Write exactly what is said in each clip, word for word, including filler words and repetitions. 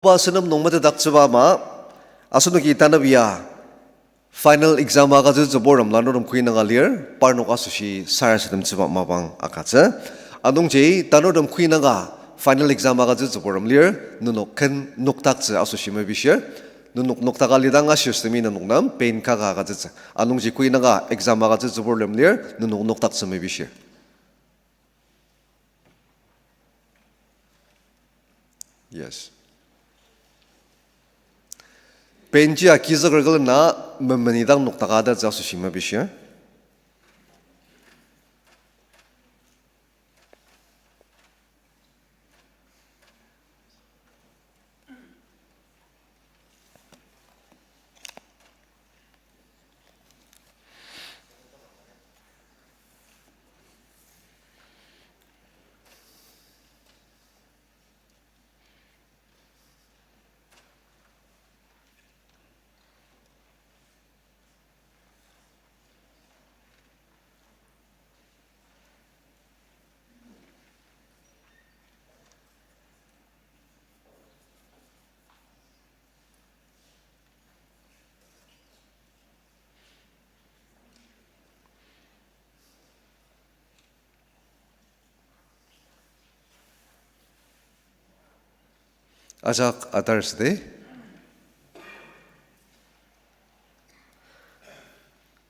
Ba senem nung metetdaktsüba ama, asenoki tanü ya final exam agütsü tsüburtem lanurtem khuinanga lir, parnok asoshi sarasademtsüba mapang agütsü. Anungji tanurtem khuinanga final exam agütsü tsüburtem lir, nenok ken nokdaktsü asoshi mepishir. Nenok noktaka lidang ashir sütemi nenok nem pen kaka agütsütsü. Anungji khuinanga exam agütsü tsüburtem lir, nenok nokdaktsü mepishir. Yes. Penji akizüker külena memenidang noktaka atattsü asoshi mepishir. Ajak atar südi.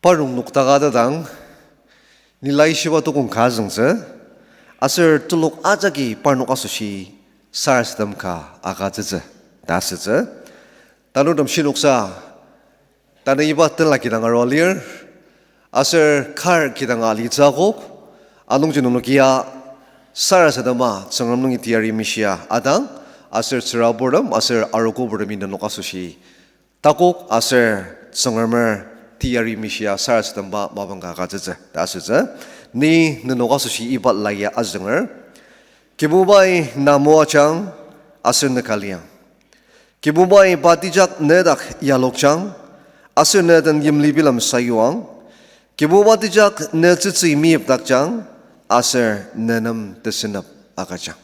Parnok noktaka atatang, ni laishiba tukong ka azüngtsü, aser telok ajaki parnok asoshi sarasadem ka agütsütsü, ta asütsü. Tanurtem shinoksa, tanü iba tenla kidang arua lir, aser kar kidang alitsü akok, anungji nenokia sarasadema Tsüngrem nungi teyari mishia atang, aser tsüraburtem aser arogoburtemi nenok asoshi takok aser Tsüngremer teyari mishia sarasademba mapang ka agütsütsü, ta asütsü. Ni nenok asoshi iba lai ya azünger. Kibubai na moajang aser ne ka liang. Kibubai pa tejak ne dak yalokjang, aser ne den yimli bilem sayuang. Kibuba tejak ne tsütsü meyipdakjang, aser ne nem tesünep agüjang.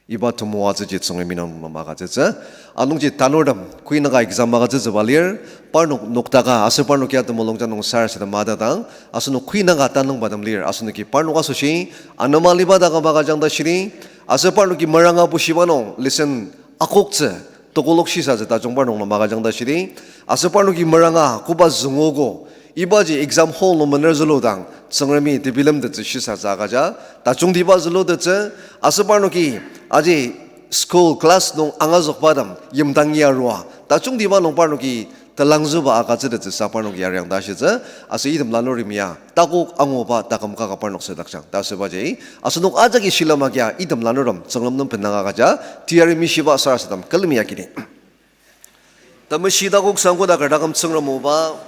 Iba temoatsüji Tsüngremi nung nem agütsütsü. Anungji tanurtem, khuinaka exam agütsütsüba lir, parnok noktaka, aser parnoki temulungjang nung sarasadema atatang, asenok khuinaka tanüngbatem lir, asenoki parnok asoshi, anema liba taküm agüjang ta shiri, aser parnoki meranga bushiba nung, lesson akoktsü, tokolok shisatsü tajung parnok nem agüjang ta shiri, aser parnoki meranga koba züngogo, ibaji exam hall nung mener züludang, Tsüngremi tebilemtettsü shisatsü agüja, tajungtiba zülutettsü, aser parnoki aji school class nung angazükbatem yimdangi arua, tajungtiba nung parnoki telangzüba agütsütettsüsa parnoki ariang ta shitsü, aser item lanurtem ya takok anguba taküm kaka parnok südakjang ta asübaji, asenok ajaki shilem agia item lanurtem Tsüngrem nem bendang agüja, teyari mishiba sarasadem külemi akini. Temeshi takok sangko daker taküm Tsüngrem oba,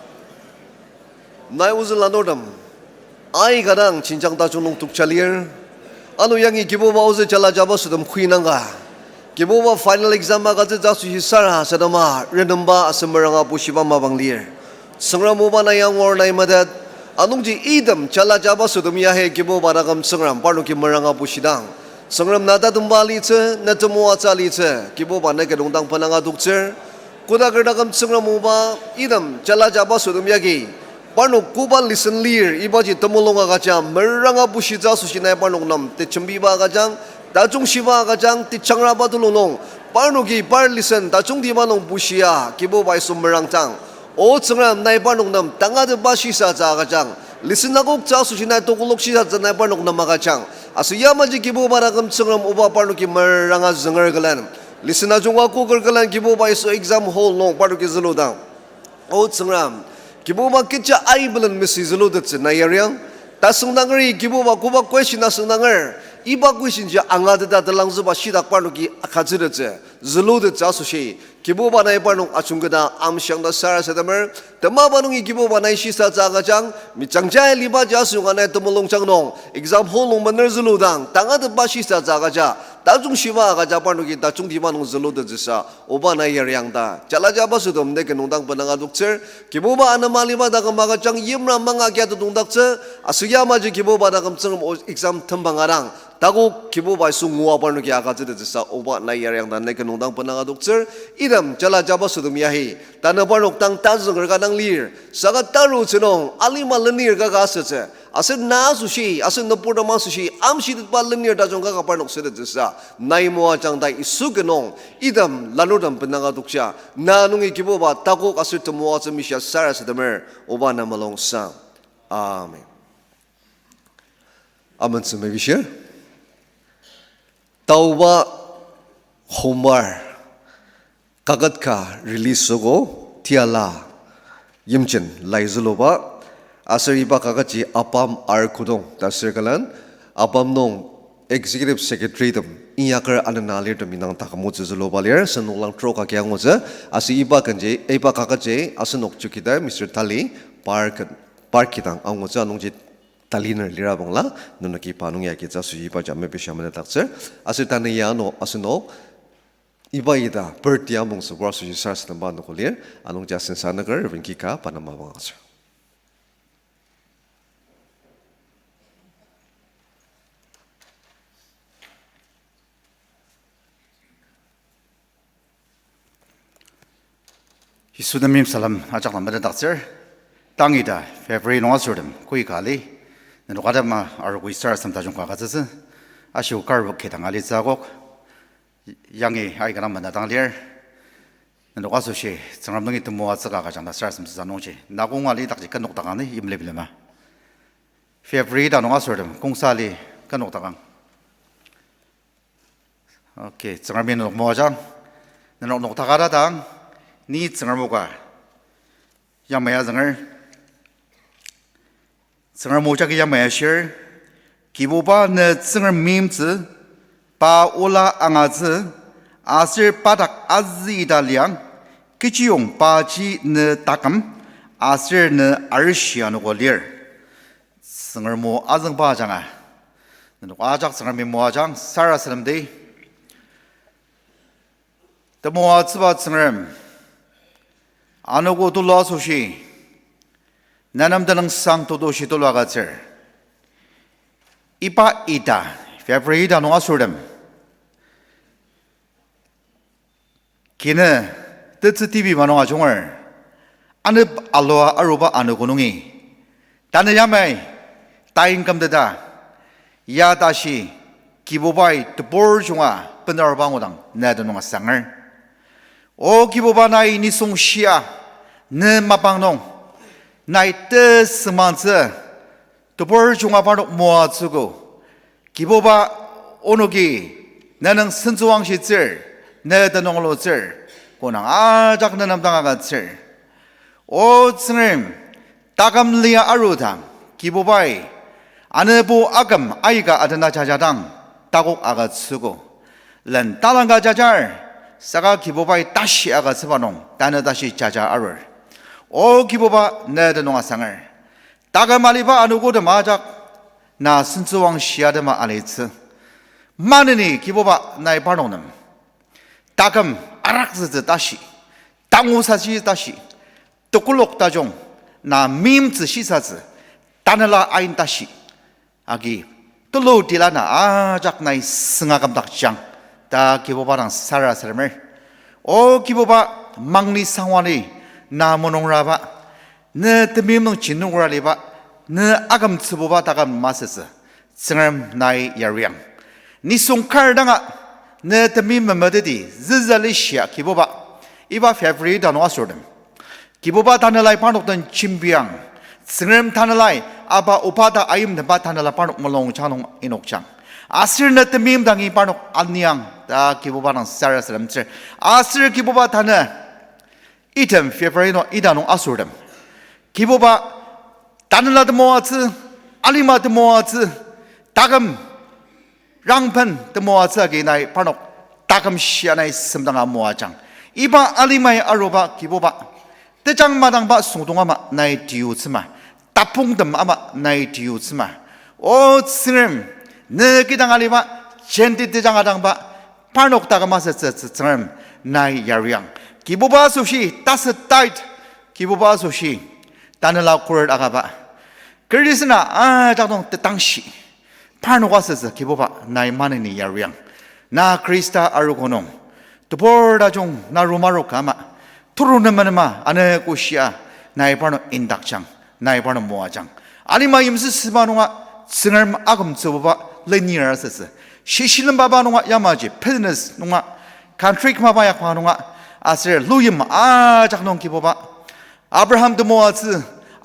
nai ozü lanurtem aika dang jenjang tajung nung tokja lir. Ano yangi Kibuba ozü jala jaba sütem khuinangka, Kibuba final exam agütsütsü asoshi sarasadema renemba aser meranga bushiba mapang lir. Tsüngrem oba nai angur nai metet, anungji item jala jaba sütem yahi Kibuba taküm Tsüngrem parnoki meranga bushidang, Tsüngrem na tatemba alitsü, na temoatsü alitsü, Kibuba na kidong dang benanga toktsür. Kodaker taküm Tsüngrem oba, item jala jaba sütem yagi parnok koba lesson lir, ibaji temulung agüjang, meranga bushitsü asoshi nai parnok nem tejembiba agüjang, tajungshiba agüjang, tejangraba tulung nung, parnoki par lesson tajungtiba nung bushia Kibuba Yisu merangdang, O Tsüngrem nai parnok nem tangatetba shisatsü agüjang, lesson akoktsü asoshi nai tokolok shisatsü nai parnok nem agüjang, aser yamaji Kibuba taküm Tsüngrem oba parnoki meranga zünger külen, lesson ajunga koker külen Kibuba Yisu exam hall nung parnoki züludang, O Tsüngrem, Kibuba kecha aibelen mesi zülutettsü nai yariang. Tasüngdangeri Kibuba koba question asüngdanger, iba question ji angateta telangzüba shitak parnoki agütsütettsü, zülutettsü asoshi Kibuba nai parnok ajungketa amshiang ta sarasademer. Temaba nungi Kibuba nai shisatsü agüjang, mijangja liba ji asüngdanga nai temulungjang nung exam hall nung mener züludang tangatetba shisatsü agüja, tajungshiba agüja parnoki tajungtiba nung zülutettsüsa oba nai yariang ta jala jaba sütem ne kidong dang benanga toktsür. Kibuba anema liba taküm agüjang, yimra manga kia tetongdaktsü, aser yamaji Kibuba taküm Tsüngrem o exam tembang adang Takok Kibuba Yisu ngua parnoki agütsütettsüsa Oba nai yariang ta nai kenung dang benang adoktsür, item jala jabaso tem yahi, tanü parnok dang tazünger ka dang lir, saka tarutsü nung alima lenir kaka asütsü, aser na asoshi, aser nüburtem asoshi, amshitetba lenir tajung kaka parnok sütettsüsa, nai moajang ta Yisu kenung, item lanurtem benang adokja, na nungi Kibuba takok aser temoatsü mishia sarasademer, Oba na mulungsang. Amen. Amentsü mepishir. Taoba Homar kaket ka release süogo, tiala yimjin lai züluba, aser iba kaketji ABAM R Kudong ta circle-en, ABAM nung executive secretary tem inyaker anena alirtem indang taküm otsü züluba lir, senoklang trok agi angutsü, aser iba kenji, iba kaketji asenok jukida Mister Tali par ken, par kidang angutsü, anungji taliner lira bangla, nenoki pa nung yagi tsü asoshi iba ja mepisha manadaktsür, aser tanü ya ano asenok iba ita birthday among sübur asoshi sarasademba anogo lir, anungji asen sanaker Reverend Kika pa nem mapang agütsür. Yisu temeim salem ajak dang metetdaktsür. Tang ita February nung asortem koi ka ali. Nenok atema arogo sarasadem tajung ka agütsütsü. Ashi kar kidang alitsü akok. Yangi aika dang manadang lir. Nenok asoshi Tsüngrem nungi temoatsü ka agüjang ta sarasademtsüsa nungji, na kong alidakji kenokdakang ni yimli bilema. February ta nung asortem kongsa ali kenokdakang. Okay, Tsüngremi nenok moajang. Nenok nokdaka ta dang, ni Tsüngrem o ka yamai azünger. Tsüngrem o jagi yamai ashir, Kibuba ne Tsüngrem meimtsü, pa ola angatsü, aser pa dak azü ita liang, kechiyong paji ne taküm, aser ne arishi anogo lir. Tsüngrem o azüngba ajanga, nenok ajak Tsüngremi moajang sarasademdi. Temoatsüba Tsüngrem, anogo tulu asoshi, nenem tenüngsang tetushi tulu agütsür. Iba ita, February ita nung asortem kinü tetsü T V ma nung ajunger, anep alua aruba anogo nungi, tanü yamai, tain kümteta, ya tashi, Kibubai tebur junga benaruba ngudang ne tenüng asanger. O Kibuba, nai nisung shia, ne mapang nung, nai tesümangtsü, tebur junga parnok moatsüogo. Kibuba, onoki ne nung sentsüwangshitsür, ne tenüng lutsür, kü nung ajak ne nem dang agütsür. O Tsüngrem, taküm lia arudang, Kibubai, anübo aküm aika atena jajadang, takok agütsüogo. Len talangka jajar, saka Kibubai tashi agütsüba nung, tanü tashi jaja arur. O Kibuba, ne tenüng asanger. Taküm aliba anogotem ajak, na sentsüwangshia atema alitsü. Maneni Kibuba nai parnok nem taküm arakzütsü tashi, tangu sashi tashi, tekolak tajung, na meimtsü shisatsü, tanela ain tashi agi, tulu tila na ajak nai sünga kümdakjang, ta Kibuba dang sarasademer. O Kibuba, mangni sangwani na mulungraba, ne temeim nung jinungkura liba, ne akümtsübuba taküm masütsü, Tsüngrem nai yariang. Nisung kar danga, ne temeim memeteti züzali shia Kibuba, iba February ita nung asortem Kibuba, tanelai parnok den jembiang. Tsüngrem, tanelai aba oba ta ayimtemba tanela parnok mulungjang nung inokjang. Aser ne temeim dangi parnok aniang ta Kibuba dang sarasademtsür. Aser Kibuba, tanü item February nung ita nung asortem Kibuba, tanela temoatsü, alima temoatsü, taküm rangpen temoatsü agi nai parnok taküm shia nai semdanga moajang. Iba alimai aruba Kibuba, tejang madangba süngdong ama nai tiyutsüma, tapongtem ama nai tiyutsüma. O Tsüngrem, ne kidang aliba, jenti tejang adangba parnok taküm asütsü Tsüngrem, nai yariang. Kibuba asoshi taset tait, Kibuba asoshi tanela khuret akaba, kerisena ajak nung tetangshi, parnok asütsü Kibuba nai maneni yariang. Na Khrista arogo nung, tebur tajung na rumaroka ama, turu nemenema anogo shia, nai parnok indakjang, nai parnok moajang. Alima yimsüsüba nunga Tsüngrem akümtsübuba lenir asütsü. Shishilemba nunga yamaji business nunga, country kümaba yakba nunga, aser luyim ajak nung Kibuba, Abraham temoatsü,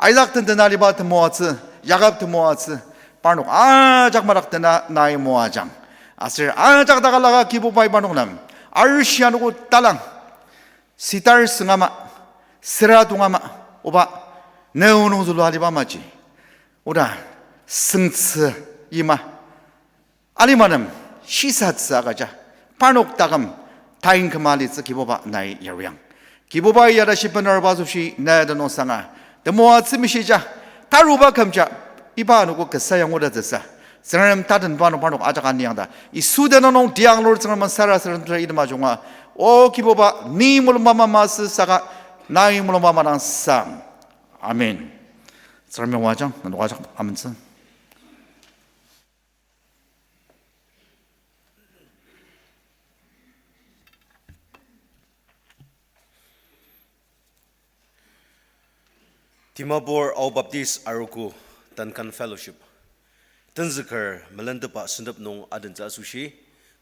Isaac tenten aliba temoatsü, Jakob temoatsü, parnok ajak madak tena nai moajang. Aser ajak takalaka Kibubai parnok nem arishi anogo talang, sitar süngama, süra tongama, oba, ne onung zülua aliba maji, oda, süngtsü yima, alima nem shisatsü agüja, parnok taküm tain küma litsü Kibuba nai yariang. Kibubai ya tashi bener asoshi ne tenüngsanga, temoatsü mishija, taruba kümja, iba anogo kasa yangutettsüsa, Tsüngrem tatenba nung parnok ajak aniang ta Yisu tenüng nung tiang lur Tsüngrem sarasadem ter item ajunga, O Kibuba, ni mulungba ama masü saka, nai mulungba ama dang sang. Amen. Tsüngremi moajang, nenok ajak amentsü. Dimapur Ao Baptist Arogo Duncan Fellowship tenzüker melentepa sentep nung adentsü asoshi,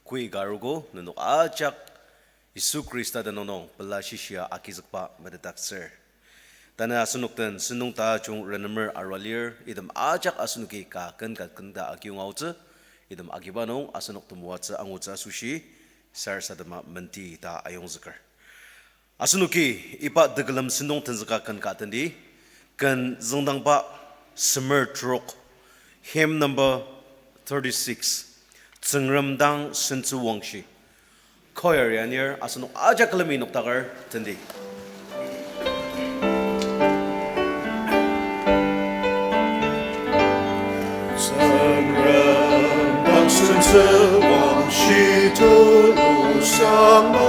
kü ka arogo nenok ajak Yisu Khrista tenüng nung pela shishia agizükba metetdaktsür. Tanü asenok den sentong tajung renemer arua lir, item ajak asenoki ka ken ka ken ta akiyonga aotsü, item agiba nung asenok temoatsü angutsü asoshi, sarasadema menti ta ayongzüker. Asenoki iba tekülem sentong tenzüka ken ka tendi, ken züngdangba semer trok, hymn number thirty-six, Tsüngrem dang sentsü wangshi. Choir anir asenok ajak külemi noktaker tendi. Tsüngrem dang sentsü wangshi telusangma,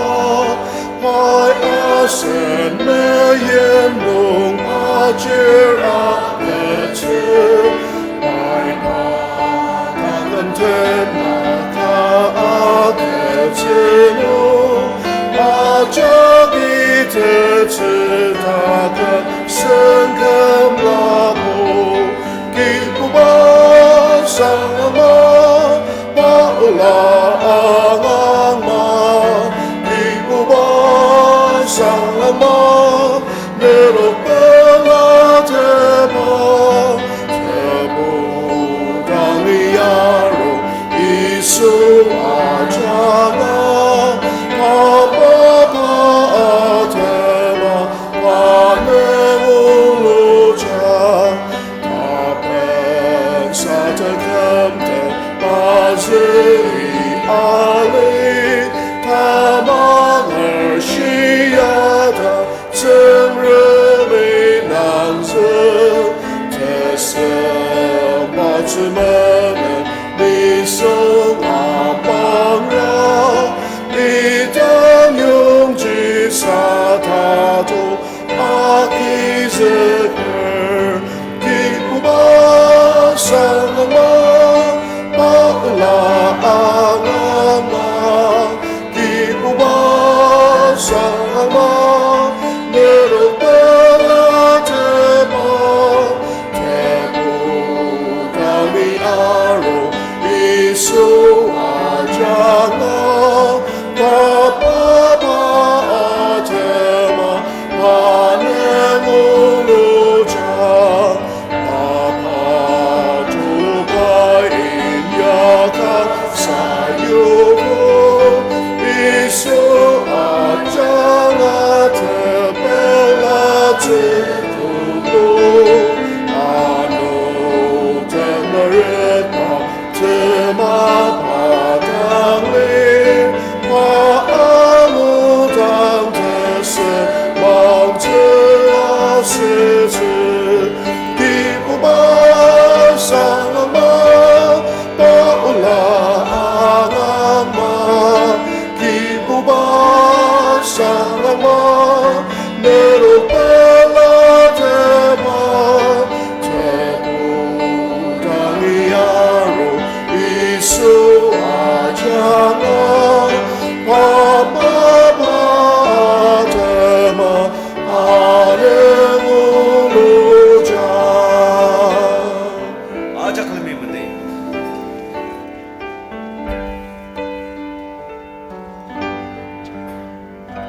pai asen meim nung ajir agütsü, pai pa taküm tenla ta agütsü nung, ajak itettsü taküm sengküm labo, Kibuba sangma, paola angangma, Kibuba sangma, nelok pelatema, tebu dang yaro, Yisu ajanga, pa pa pa atema, pa ne uluja, tapen sa teküm te, pa züri ali, tamanger shiata, Tsüngremi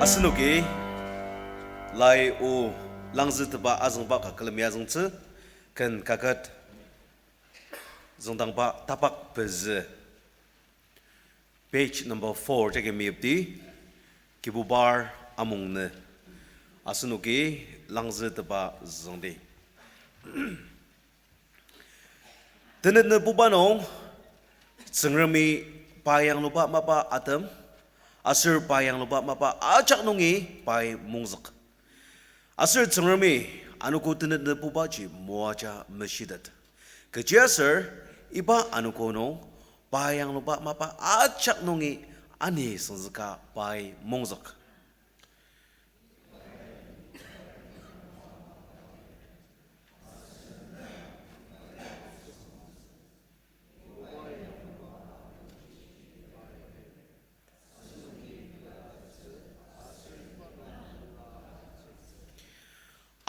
Asenoki lai o langzütepa azüngba ka külemi azüngtsü, ken kaket züngdangba tapak pezü, page number four jagi meyipdi, Kibubar amung nü. Asenoki langzütepa züngdi. Tenet nübuba nung, Tsüngremi pa yangluba mapa atem, aser pa yangluba mapa ajak nungi pai mongzük. Aser Tsüngremi anogo tenet nübubaji moaja meshitet. Kechiaser iba anogo nung pa yangluba mapa ajak nungi ani süngzüka pai mongzük.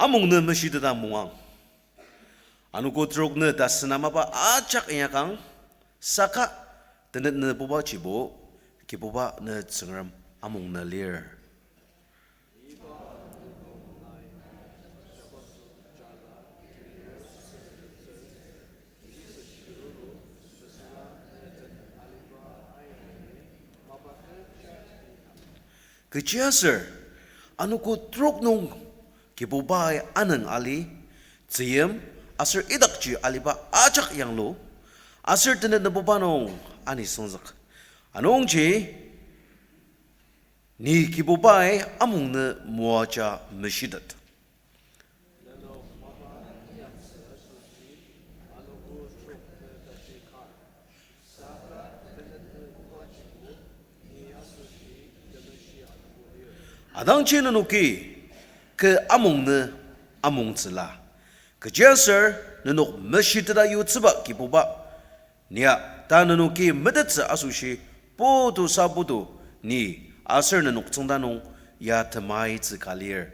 Amung nü meshiteta mungang. Anogo trok nü tasena mapa ajak inyakang, saka tenet nübubajibo, Kibuba nü Tsüngrem amung nü lir. Kechiaser, anogo trok nung Kibubai anüng ali, tzüyim aser idakji aliba ajak yanglu, aser tenet nübuba nung ani süngzük. Anungji, ni Kibubai amung nü moaja meshitet. Atangji nenoki kü amung nü amungtsüla. Kechiaser nenok meshiteta yutsüba Kibuba, nia ta nenoki metettsü asoshi putu sa putu ni aser nenok tsüngda nung ya temaitsü ka lir.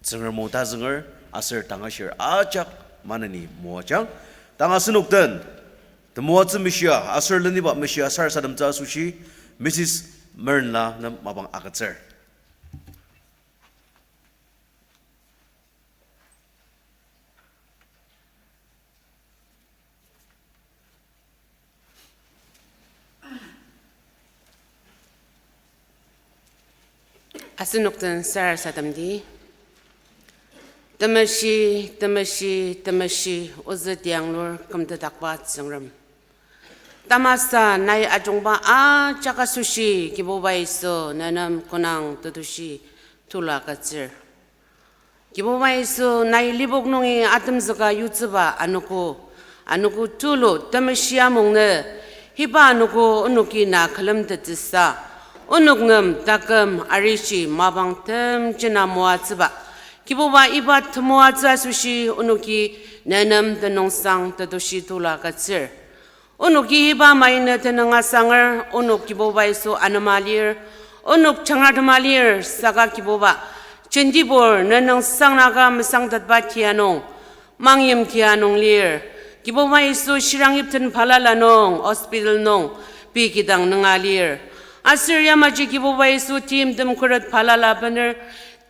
Tsüngrem o tazünger aser tangashir ajak maneni moajang. Tang asenok den temoatsü meshia aser leniba meshia sarasademtsü asoshi Mrs. Merinla nem mapang agütsür. Asenok den sarasademdi. Temeshi, temeshi, temeshi, ozü tianglur kümtetdakba Tsüngrem. Tamasa nai ajungba ajak asoshi Kibuba Yisu nenem konang tetushi tulu agütsür. Kibuba Yisu nai lipok nungi atemzüka yutsüba anogo, anogo tulu temeshi amung nü, hiba anogo onoki na külemtettsüsa, onok nem taküm arishi mapang temjena moatsüba. Kibuba iba temoatsü asoshi onoki nenem tenüngsang tetushi tulu agütsür. Onoki iba mainü tenüng asanger, onok Kibuba Yisu anema lir, onok jangratema lir, saka Kibuba, jentibur nenüngsang naka mesangtetba tia nung, mangyim tia nung lir. Kibuba Yisu shirang yipten balala nung, hospital nung, pei kidang nunga lir. Aser yamaji Kibuba Yisu timtem khuret balala bener,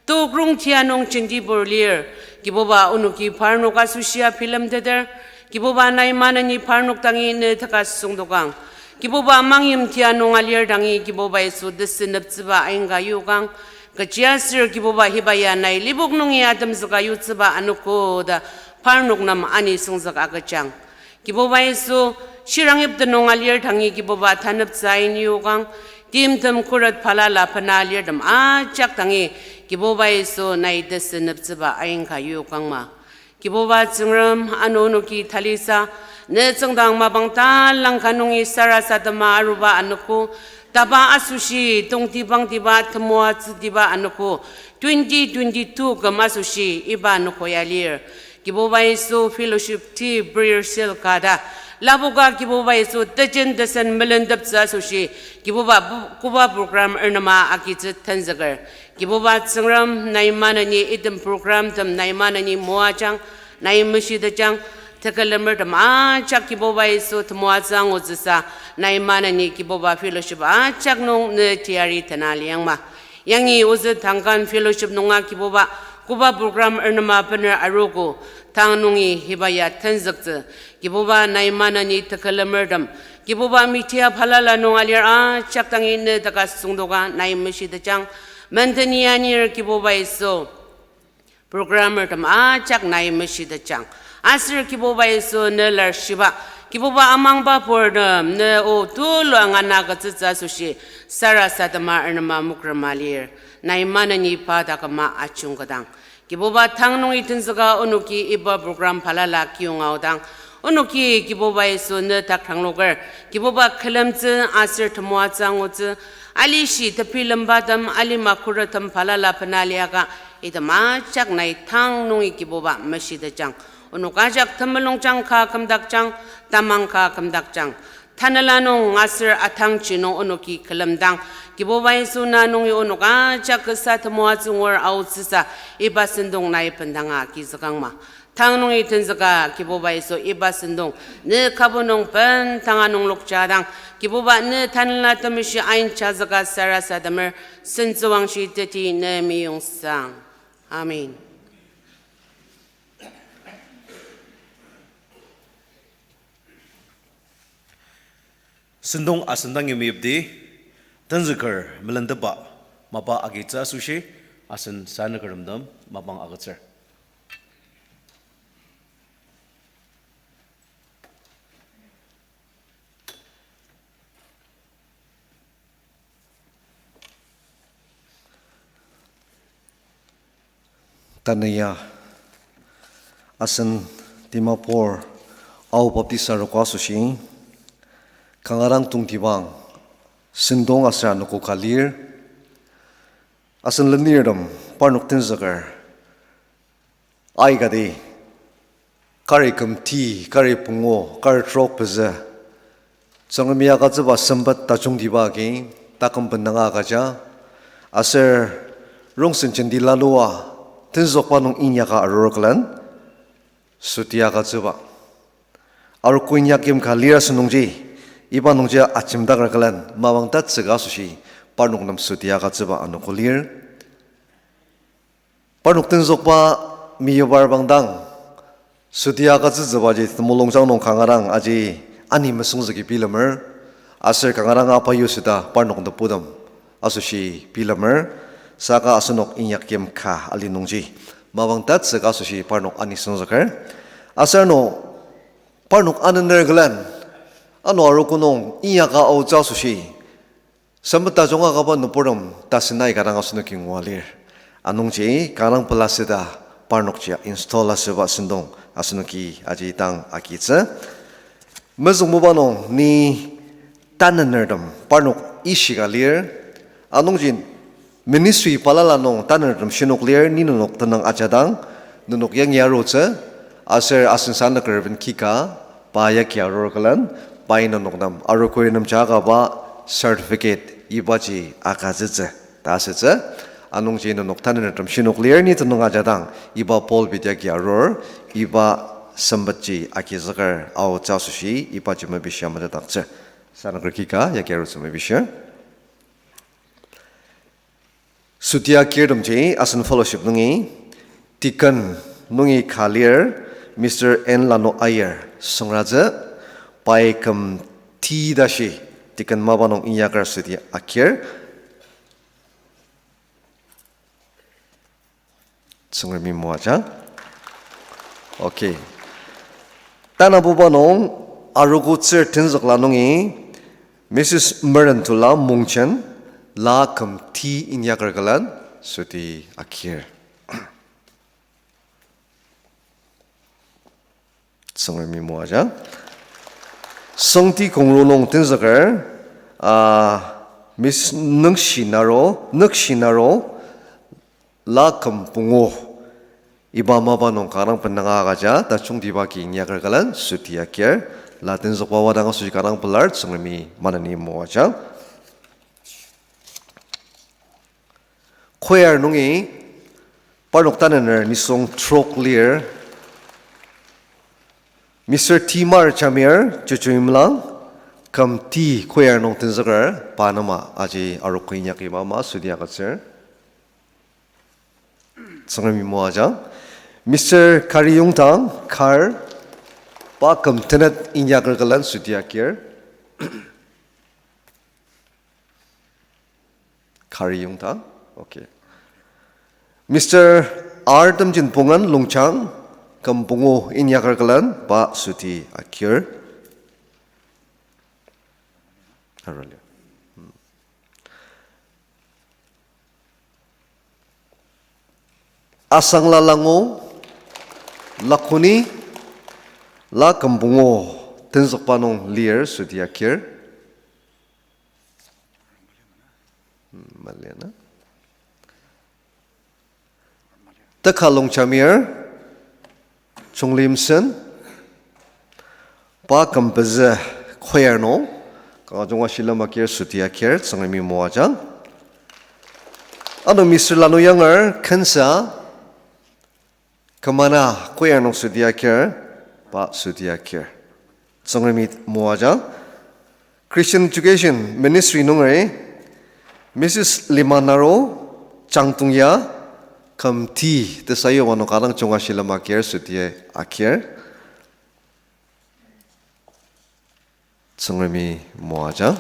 tokrong tia nung jentibur lir. Kibuba onoki parnok asoshia bilemteter. Kibuba nai maneni parnok dangi ne teka süngdokang. Kibuba mangyim tia nung alir dangi Kibuba Yisu teseneptsüba aingka yokang. Kechiaser Kibuba hiba ya nai lipok nungi atemzüka yutsüba anogo ta parnok nem ani süngzük agüjang. Kibuba Yisu, shirang yipten nung alir dangi Kibuba taneptsü ain yokang, timtem khuret balala bena alirtem ajak dangi Kibuba Yisu nai teseneptsüba ain ka yokang ma. Kibuba Tsüngrem, ano onoki talisa, ne tsüngdang mapang talang ka nungi sarasadema aruba anogo, taba asoshi tongtibangtiba temoatsütiba anogo, twenty twenty-two küm asoshi iba anogo ya lir. Kibuba Yisu fellowship tea prayer cell ka ta. Lapoka Kibuba Yisu tejen tesen melenteptsü asoshi. Kibuba bu-, koba program ernema agitsü tenzüker. Kibuba Tsüngrem nai maneni item program tem nai maneni moajang, nai meshitejang, tekülemertem ajak Kibuba Yisu temoatsü angutsüsa, nai maneni Kibuba fellowship ajak nung ne teyari tena liang ma. Yangi ozü Tangkan Fellowship nunga Kibuba, koba program ernema bener arogo, tang nungi hiba ya tenzüktsü, Kibuba nai maneni tekülemertem, Kibuba media balala nung alir ajak dangi ne taka süngdoka nai meshitejang, menden anir Kibuba Yisu. Programmertem ajak nai meshitejang. Aser Kibuba Yisu ne lar shiba, Kibuba amangba purtem ne o tulu angana agütsütsü asoshi, sarasadema ernema mokrema lir, nai maneni pa taküma ajungketang. Kibuba tang nungi tenzüka onoki iba program balala kiyongaodang, onoki Kibuba Yisu ne takrangloker, Kibuba külemtsü aser temoatsü angutsü, alishi tebilembatem, alima khurettem balala bena liaka, item ajak nai tang nungi Kibuba meshitejang. Onok ajak temulungjang ka kümdakjang, tamang ka kümdakjang. Tanela nung aser atangji nung onoki külemdang, Kibuba Yisu na nungi onok ajak kasa temoatsü angur aotsüsa iba sentong nai bendanga agizükangma. Tang nungi tenzüka Kibuba Yisu iba sentong ne kübok nung bendanga nunglokjadang, Kibuba ne Tanela Temeshi ainjazüka sarasademer, sentsüwangshi teti ne meyongsaang. Amen. Sentong asen dangi meyipdi, tenzüker melenteba mapa agitsü asoshi, asen sanükertem mapang agütsür. Tanü ya, asen Dimapur Ao Baptist Arogo asoshi, kanga dang tongtibang sentong aser anogo ka lir, asen lenirtem parnok tenzüker aikati, kari kümti, kari pungu, kari trok pezü, Tsüngremi agütsüba sempet tajungtiba agi taküm bendanga agüja, aser rongsen jenti lalua tenzükba nung inyaka arur külen süti agütsüba. Arogo inyak yimka lir asünungji, iba nungji ajemdaker külen mapang tatsüka asoshi parnok nem süti agütsüba anogo lir. Parnok tenzükba meyipar bangdang, süti agütsütsübaji temulungjang nung kanga dang aji ani mesüngzüki bilemer, aser kanga dang apa yusüta parnok tebutem asoshi bilemer, saka asenok inyak yimka ali nungji mapang tatsüka asoshi parnok ani süngzüker. Aser ano parnok anener külen, ano arogo nung inyaka aotsü asoshi sempet tajung akaba nüburtem tasen aika dang asenoki ngua lir. Anungji kanga dang pelasüta parnokji install asüba sentong asenoki aji dang agitsü. Mezüngbuba nung ni tanünertem parnok ishika lir. Anungji ministry balala nung tanünertem shinok lir, ni nenok tenüng ajadang, nenok yangi arutsü, aser asen sanüker ben Kika, pa yagi arur külen, pai nenok nem arogo nem ja akaba certificate ibaji agütsütsü ta asütsü. Anungji nenok tanünertem shinok lir, ni tenüng ajadang, iba pulpit yagi arur, iba sempetji agizüker aotsü asoshi ibaji mepishia metetdaktsür. Sanüker Kika yagi arutsü mepishir. Süti agirtemji asen fellowship nungi, deacon nungi ka lir, Mister N Lanu Aier süngratsü, pai küm ti tashi deacon mapa nung inyaker süti agir. Tsüngremi moajang. Okay. Tanabuba nung arogo tsür tenzükla nungi Missus Merentula Mungchen la küm ti inyaker külen süti agir. Tsüngremi moajang. Songti kongru nung tenzüker, ah, Miss Nükshi Naro, Nükshi Naro, la küm pungu. Iba mapa nung kanga dang bendanga agüja, tajungtiba agi inyaker külen süti agir, la tenzükba wadang asoshi kanga dang pelar, Tsüngremi maneni moajang. Choir nungi parnok tanüner nisung trok lir, Mister Timar Jamir, Chuchuimlang, küm ti choir nung tenzüker, pa nem aji arogo inyak iba ama süti agütsür. Tsüngremi moajang. Mister Kari Yongtang, kar, pa küm tenet inyaker külen süti akir. Kari Yongtang, okay. Mister R Temjinbongen, Longchang, küm pungu inyaker külen pa süti akir. Arali. Asangla Langu, Lakoni, la küm pungu tenzükba nung lir süti akir. Hmm, maliana. Teka Longchamir, Chunglimsen, pa küm pezü choir nung, kanga junga shilem akir süti akir, Tsüngremi moajang. Ano Mister Lanu Yanger, Khensa, kümana choir nung süti akir, pa süti akir. Tsüngremi moajang. Christian Education Ministry nungi, Missus Lima Naro, Changtongya, küm ti tesayuba nung kanga junga shilem akir süti akir. Tsüngremi moajang.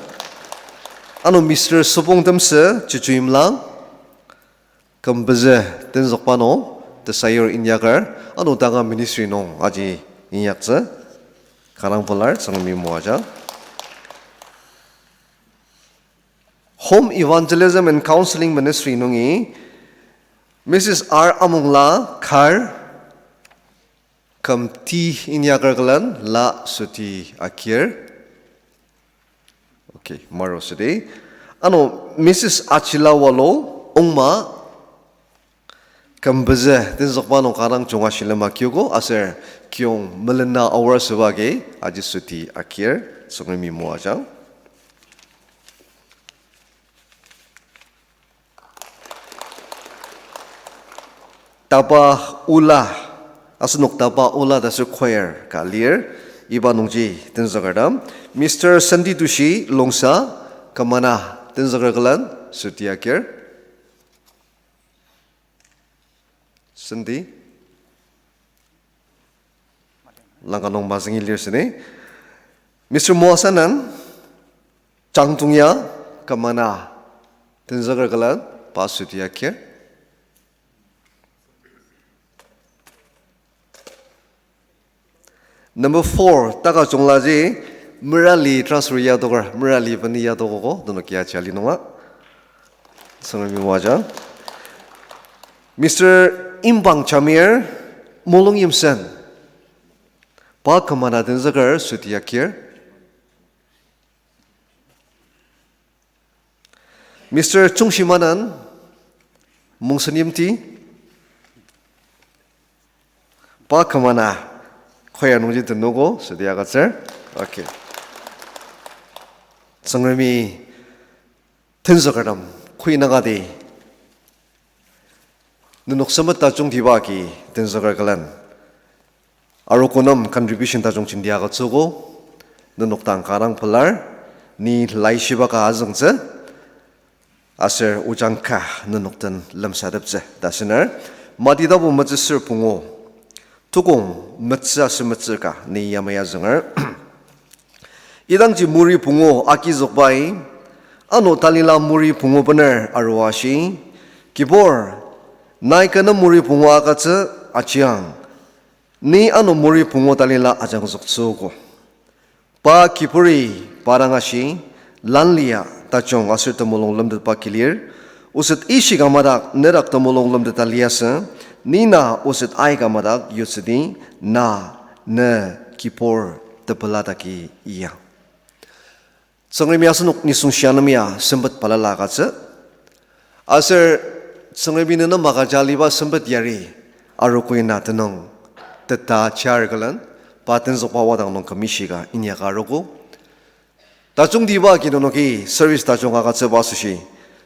Ano Mister Süpong Temsü, Chuchuimlang, küm pezü tenzükba nung tesayur inyaker, ano tanga ministry nung aji inyaktsü, kanga pelar, Tsüngremi moajang. Home Evangelism and Counseling Ministry nungi, Missus R Amongla, kar, küm ti inyaker külen la süti akir. Okay, maro südi. Ano Missus Achila Walo, Ongma, küm pezü tenzükba nung kanga junga shilem akiogo, aser kiyong melena aor süba agi aji süti akir, Tsüngremi moajang. Taba Ola, asenok Taba Ola ta aser choir ka lir, iba nungji tenzüker dang. Mister Sandy Tushi, Longsa, kümana tenzüker külen süti akir. Sandy, langka nung mazüngi lir süni. Mister Moasanan, Changtongya, kümana tenzüker külen pa süti akir. Number four, Takajunglaji, merali transfer yadoker, merali beni yadokogo, tenoki aji ali nunga. Tsüngremi moajang. Mister Imbang Chamir, Molungyimsen, pa kümana tenzüker süti akir. Mister Chungshimanan, Mongsenyimti, pa kümana choir nungji tenogo süti agütsür. Okay. Tsüngremi tenzükertem khuinangadi nenok sempet tajungtiba agi tenzüker külen arogo nem contribution tajung jenti agütsüogo, nenok dang kanga pelar, ni laishiba ka azüngtsü, aser ojang ka nenok den lemsateptsü ta asener, Mati tapu metsür pungu, tukong metsü aser metsür ka ni yamai azünger. Idangji muri pungu agizükbai, ano talila muri pungu bener arua ashi, Kibur, nai kü nem muri pungu agütsü ajiang, ni ano muri pungu talila ajangzüktsüogo. Pa kiburi pa dang ashi, lanlia tajung aser temulung lemtetba kilir, oset ishika madak nedak temulung lemteta liasü, ni na oset aika madak yutsüdi, na ne kibur tepelataki iya. Tsüngremi asenok nisung shia nem ya sempet balala agütsü. Aser Tsüngremi ne nem agüja aliba sempet yari arogoi na tenüng teta char külen, pa tenzükba wadang nung kümishika inyaka arogo. Tajungtiba agi nenoki service tajung agütsüba asoshi,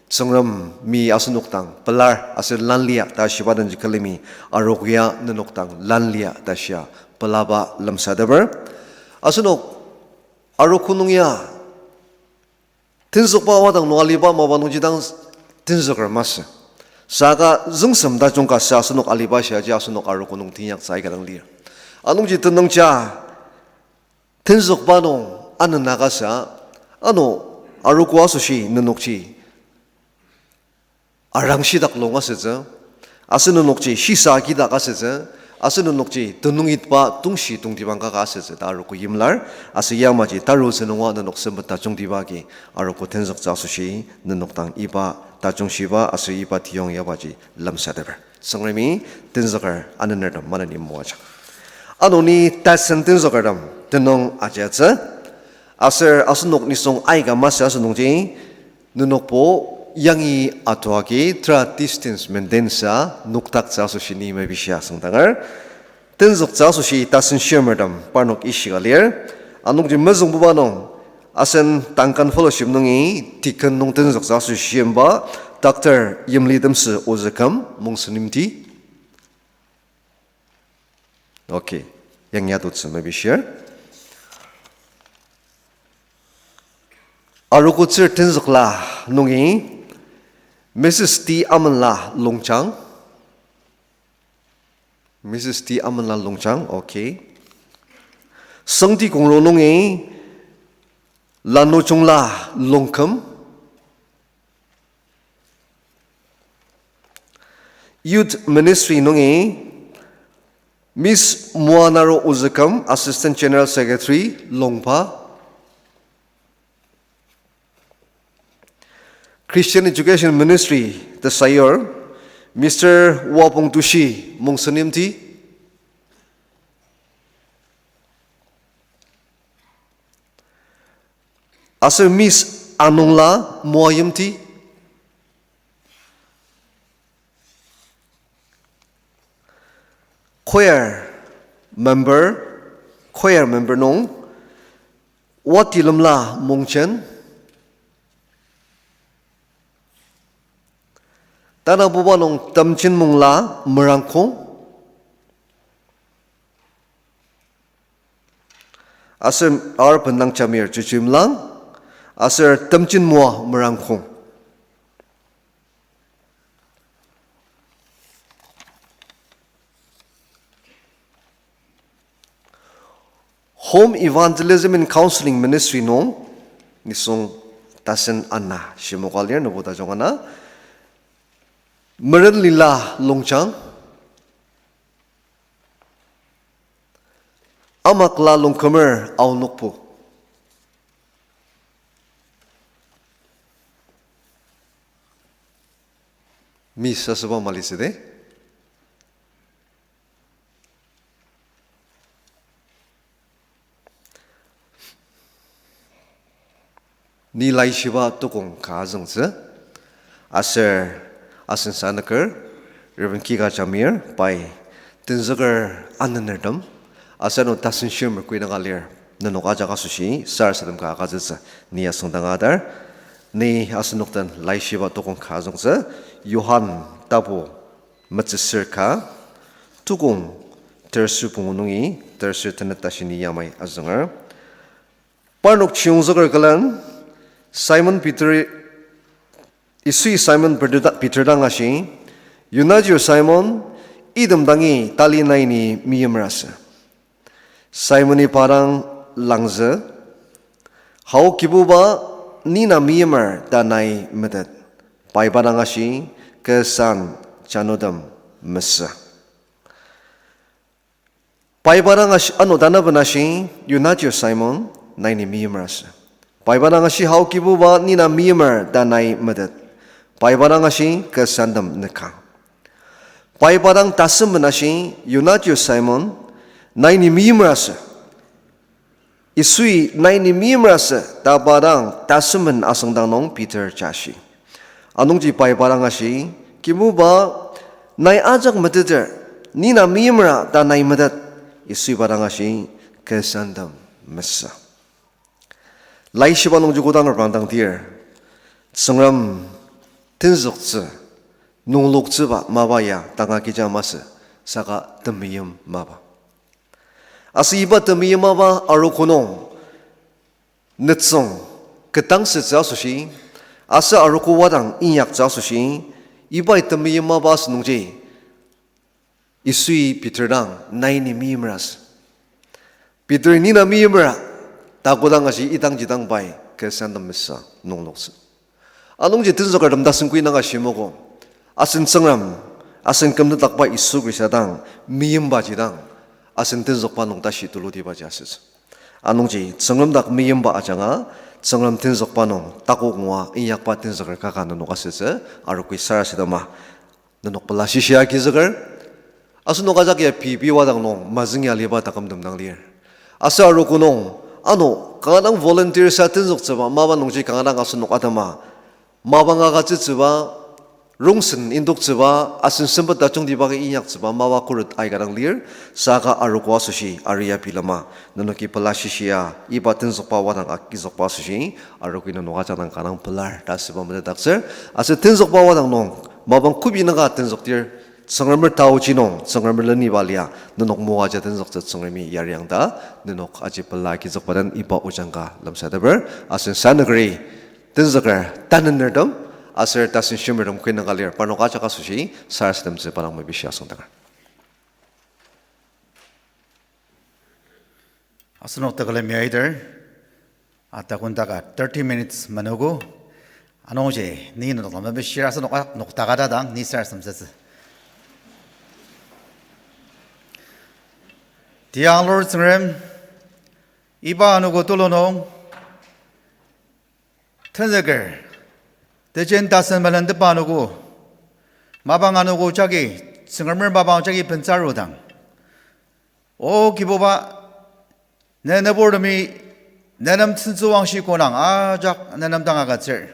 Tsüngremi asenok dang pelar aser lanlia ta shiba denji külemi arogoya nenok dang lanlia ta shia pelaba lemsateper. Asenok arogo nung ya tenzükba wadang nung aliba mapa nungji dang tenzüker masü. Saka züngsem tajung ka sa asenok aliba shiaji asenok arogo nung teinyaktsü aika dang lir. Anungji tenüngja tenzükba nung anena ka sa, ano arogo asoshi nenokji arangshi dak lung asütsü, aser nenokji shisa kidak asütsü, aser nenokji tenüng itba tongshi tongtibang kaka asütsü ta arogo yimlar, aser yamaji tarutsü nunga nenok sempet tajungtiba agi arogo tenzüktsü asoshi nenok dang iba tajungshiba aser iba tiyong yabaji lemsateper. Tsüngremi tenzüker anenertem maneni moajang. Ano ni tasen tenzükertem tenüng ajatsü, aser asenok nisung aika masü asünungji, nenokbo yangi atoagi tera distance maintain sa nokdaktsü asoshi ni mepishia asüngdanger. Tenzüktsü asoshi tasen shimertem parnok ishika lir. Anungji mezüngbuba nung asen Duncan Fellowship nungi deacon nung tenzüktsü asoshi shimba Doctor Yimli Temsü ozüküm Mongsen Yimti. Okay, yangi atutsü mepishir. Arogotsür tenzükla nungi Missus T Amenla Longjang. Missus T Amenla Longjang, okay. Sangti Kongro nungi Lanujungla Longküm. Youth Ministry nungi Miss Moanaro Ozüküm, Assistant General Secretary, Longpa. Christian Education Ministry tesayur Mister Wapong Tushi, Mongsen Yimti. Aser Miss Anungla Moa Yimti. Choir member, choir member nung, Watilemla Mongchen. Tanabuba nung Temjinmungla Merangkong. Aser ar bendang jamir Jujimlang, aser Temjinmoa Merangkong. Home Evangelism and Counseling Ministry nung nisung tasen ana shimoka lir, nübo tajung ana. Merenlila Longjang, Amakla Longkümer Aonokpu. Miss asüba malisüde. Ni laishiba tukong ka azüngtsü, aser asen sanüker, Reverend Kika Jamir, pai tenzüker anenertem, aser ano tasen shimer kui naka lir, nenok ajak asoshi sarasadem ka agütsütsü ni asüngdang adar, ni asenok den laishiba tukong ka azüngtsü, Johan tapu metsüsür ka, tukong terser pungu nungi terser tenet tashi ni yamai azünger. Parnok chiyongzüker külen, Simon Peter, Yisui Simon Peter da-, Peter dang ashi, Yonajir Simon, item dangi tali nai ni meimer asü. Simoni pa dang langzü, Hao Kibuba, ni na meimer ta nai metet. Pai pa dang ashi, Kü san, janotem mesü. Pai pa dang ashi, ano tanaben ashi, Yonajir Simon, nai ni meimer asü. Pai pa dang ashi, Hao Kibuba, ni na meimer ta nai metet. Pai pa dang ashi, Kü santem nükang. Pai pa dang tasemben ashi, Yonajir Simon, nai ni meimer asü. Yisui nai ni meimer asü ta pa dang tasemben asüngdang nung Peter jashi. Anungji pai pa dang ashi, Kibuba, nai ajak meteter, ni na meimera ta nai metet. Yisui pa dang ashi, Kü santem mesü. Laishiba nungji kodang reprangdang tir, Tsüngrem tenzüktsü, nungloktsüba mapa ya tanga kecha masü, saka temeim mapa. Aser iba temeim mapa arogo nung nütsüng ketdangsütsü asoshi, aser arogo wadang inyaktsü asoshi, Ibai temeim mapa asünungji, Yisui Peter dang, nai ni meimer asü. Peter ni na meimer, ta kodang ashi idangji dang pai, kü sen temesa nungloktsü. Anungji tenzükertem tasen kü nung ashimogo. Asen Tsüngrem, asen kümtetdakba Yisu Khrista dang, meimbaji dang, asen tenzükba nung tashi tulutibaji asütsü. Anungji Tsüngrem dak meimba ajanga, Tsüngrem tenzükba nung takok ngua inyakba tenzüker kaka nenok asütsü, arogo sarasadema. Nenok pela shishia agizüker, asenok ajak ya pei pei wadang nung mazüng ya aliba takümtem dang lir. Aser arogo nung, ano, kanga dang volunteer sa tenzüktsüba, mapa nungji kanga dang asenok atema mapang agütsütsüba, rongsen indoktsüba, asen sempet tajungtiba agi inyaktsüba, mapa khuret aika dang lir, saka arogo asoshi, aria bilema, nenoki pela shishia, iba tenzükba wadang agizükba asoshi, arogo nenok ajak dang kanga dang pelar, ta asüba metetdaktsür, aser tenzükba wadang nung, mapang kübok nung ka tenzüktir, Tsüngremer taoji nung, Tsüngremer leniba lia, nenok moaja tenzüktsü Tsüngremi yariang ta, nenok aji pela agizükba den iba ojang ka lemsateper, asen sanükeri, tenzüker, tanünertem, aser tasen shimertem kü nung ka lir, parnok ajak asoshi, sarasademtsü parnok mepishi asüngdanger. Asenok tekülem ya iter, atakun taka thirty minutes menogo, anungji ni nenok lemsateper asenok a-, nok taka ta dang ni sarasademtsütsü. Tiang Lord Tsüngrem, iba anogo tulu nung, tenzüker, tejen tasen melentepa anogo, mapang anogo jagi, Tsüngremer mapang jagi bensarudang, O Kibuba, ne nüburtemi, ne nem tsüngtsüwangshi konang ajak ne nem dang agütsür.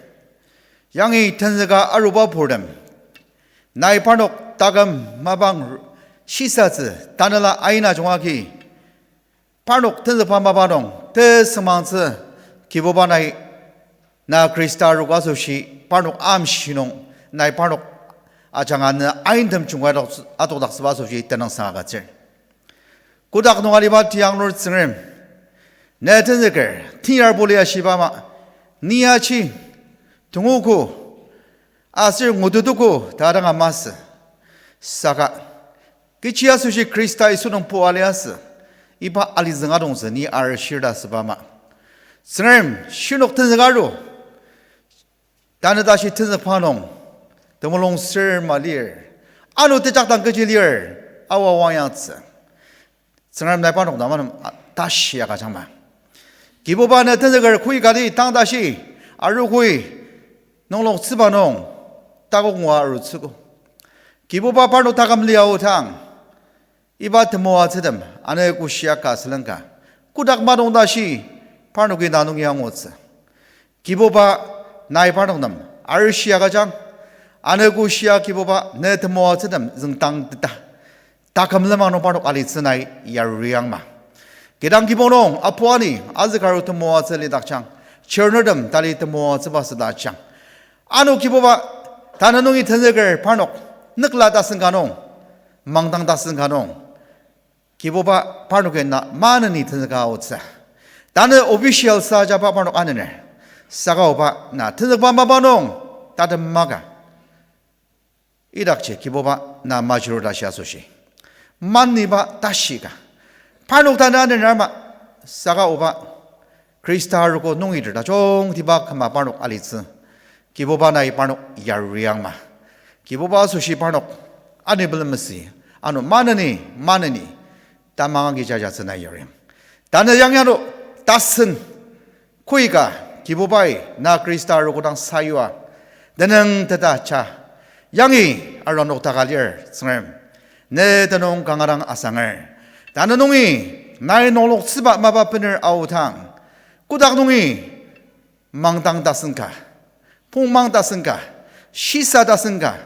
Yangi tenzüka aruba purtem, nai parnok taküm mapang shisatsü tanela aina jungagi, parnok tenzükba mapa nung tesüngmangtsü Kibuba nai, na Khrista arogo asoshi parnok amshi nung nai parnok ajanga ne aintem jungkai adok-, adokdaktsüba asoshi tenüngsang agütsür. Kotak nung aliba tiang Lord Tsüngrem, ne tenzüker, teyar boli ashiba ama, ni aji, tunguko, aser ngututuko ta danga masü. Saka, kechi asoshi Khrista Yisu nung pu aliasü, iba alizüng adongtsü ni arishir ta asüba ama, Tsüngrem, shinok tenzüka aru, tanü tashi tenzükba nung, temulung sür ma lir, ano tejakdang kechi lir, aoa wang yangtsü. Tsüngrem nai parnok dang maneni a-, tashi agüjangma. Kibuba ne tenzüker kü kati tang tashi, aru kü nungloktsüba nung, takok ngua arutsüogo. Kibuba parnok taküm lia aodang, iba temoatsütem, ano kü shia ka sülen ka, kotak madong tashi, parnoki na nung yangutsü. Kibuba nai parnok nem arishi agüjang, ano kü shia Kibuba ne temoatsütem züngdangteta, taküm lenmang nung parnok alitsü nai yariangma. Kidang kibong nung apu ani azükaru temoatsü lidakjang, chirnurtem tali temoatsüba südakjang. Ano Kibuba, tanü nungi tenzüker parnok, nükla tasen ka nung, mangdang tasen ka nung, Kibuba parnoki na maneni tenzüka aotsü. Tanü official sa ajaba parnok anener. Saka oba na tenzükba mapa nung tatem maka idakji Kibuba na majurur tashi asoshi, maniba tashi ka, parnok tanü anener ama, saka oba Khrista arogo nungi ter tajungtiba küma parnok alitsü. Kibuba nai parnok yariangma. Kibuba asoshi parnok ani bilemesi, ano maneni, maneni tamang agi jajatsü nai yariang. Tanü yangi ano tasen kü ka Kibubai na Khrista arogo dang sayua, tenüng teta cha, yangi aronok taka lir Tsüngrem, ne tenüng kanga dang asanger. Tanü nungi nai nungloktsüba mapa bener aodang, kotak nungi mangdang tasen ka, pongmang tasen ka, shisa tasen ka,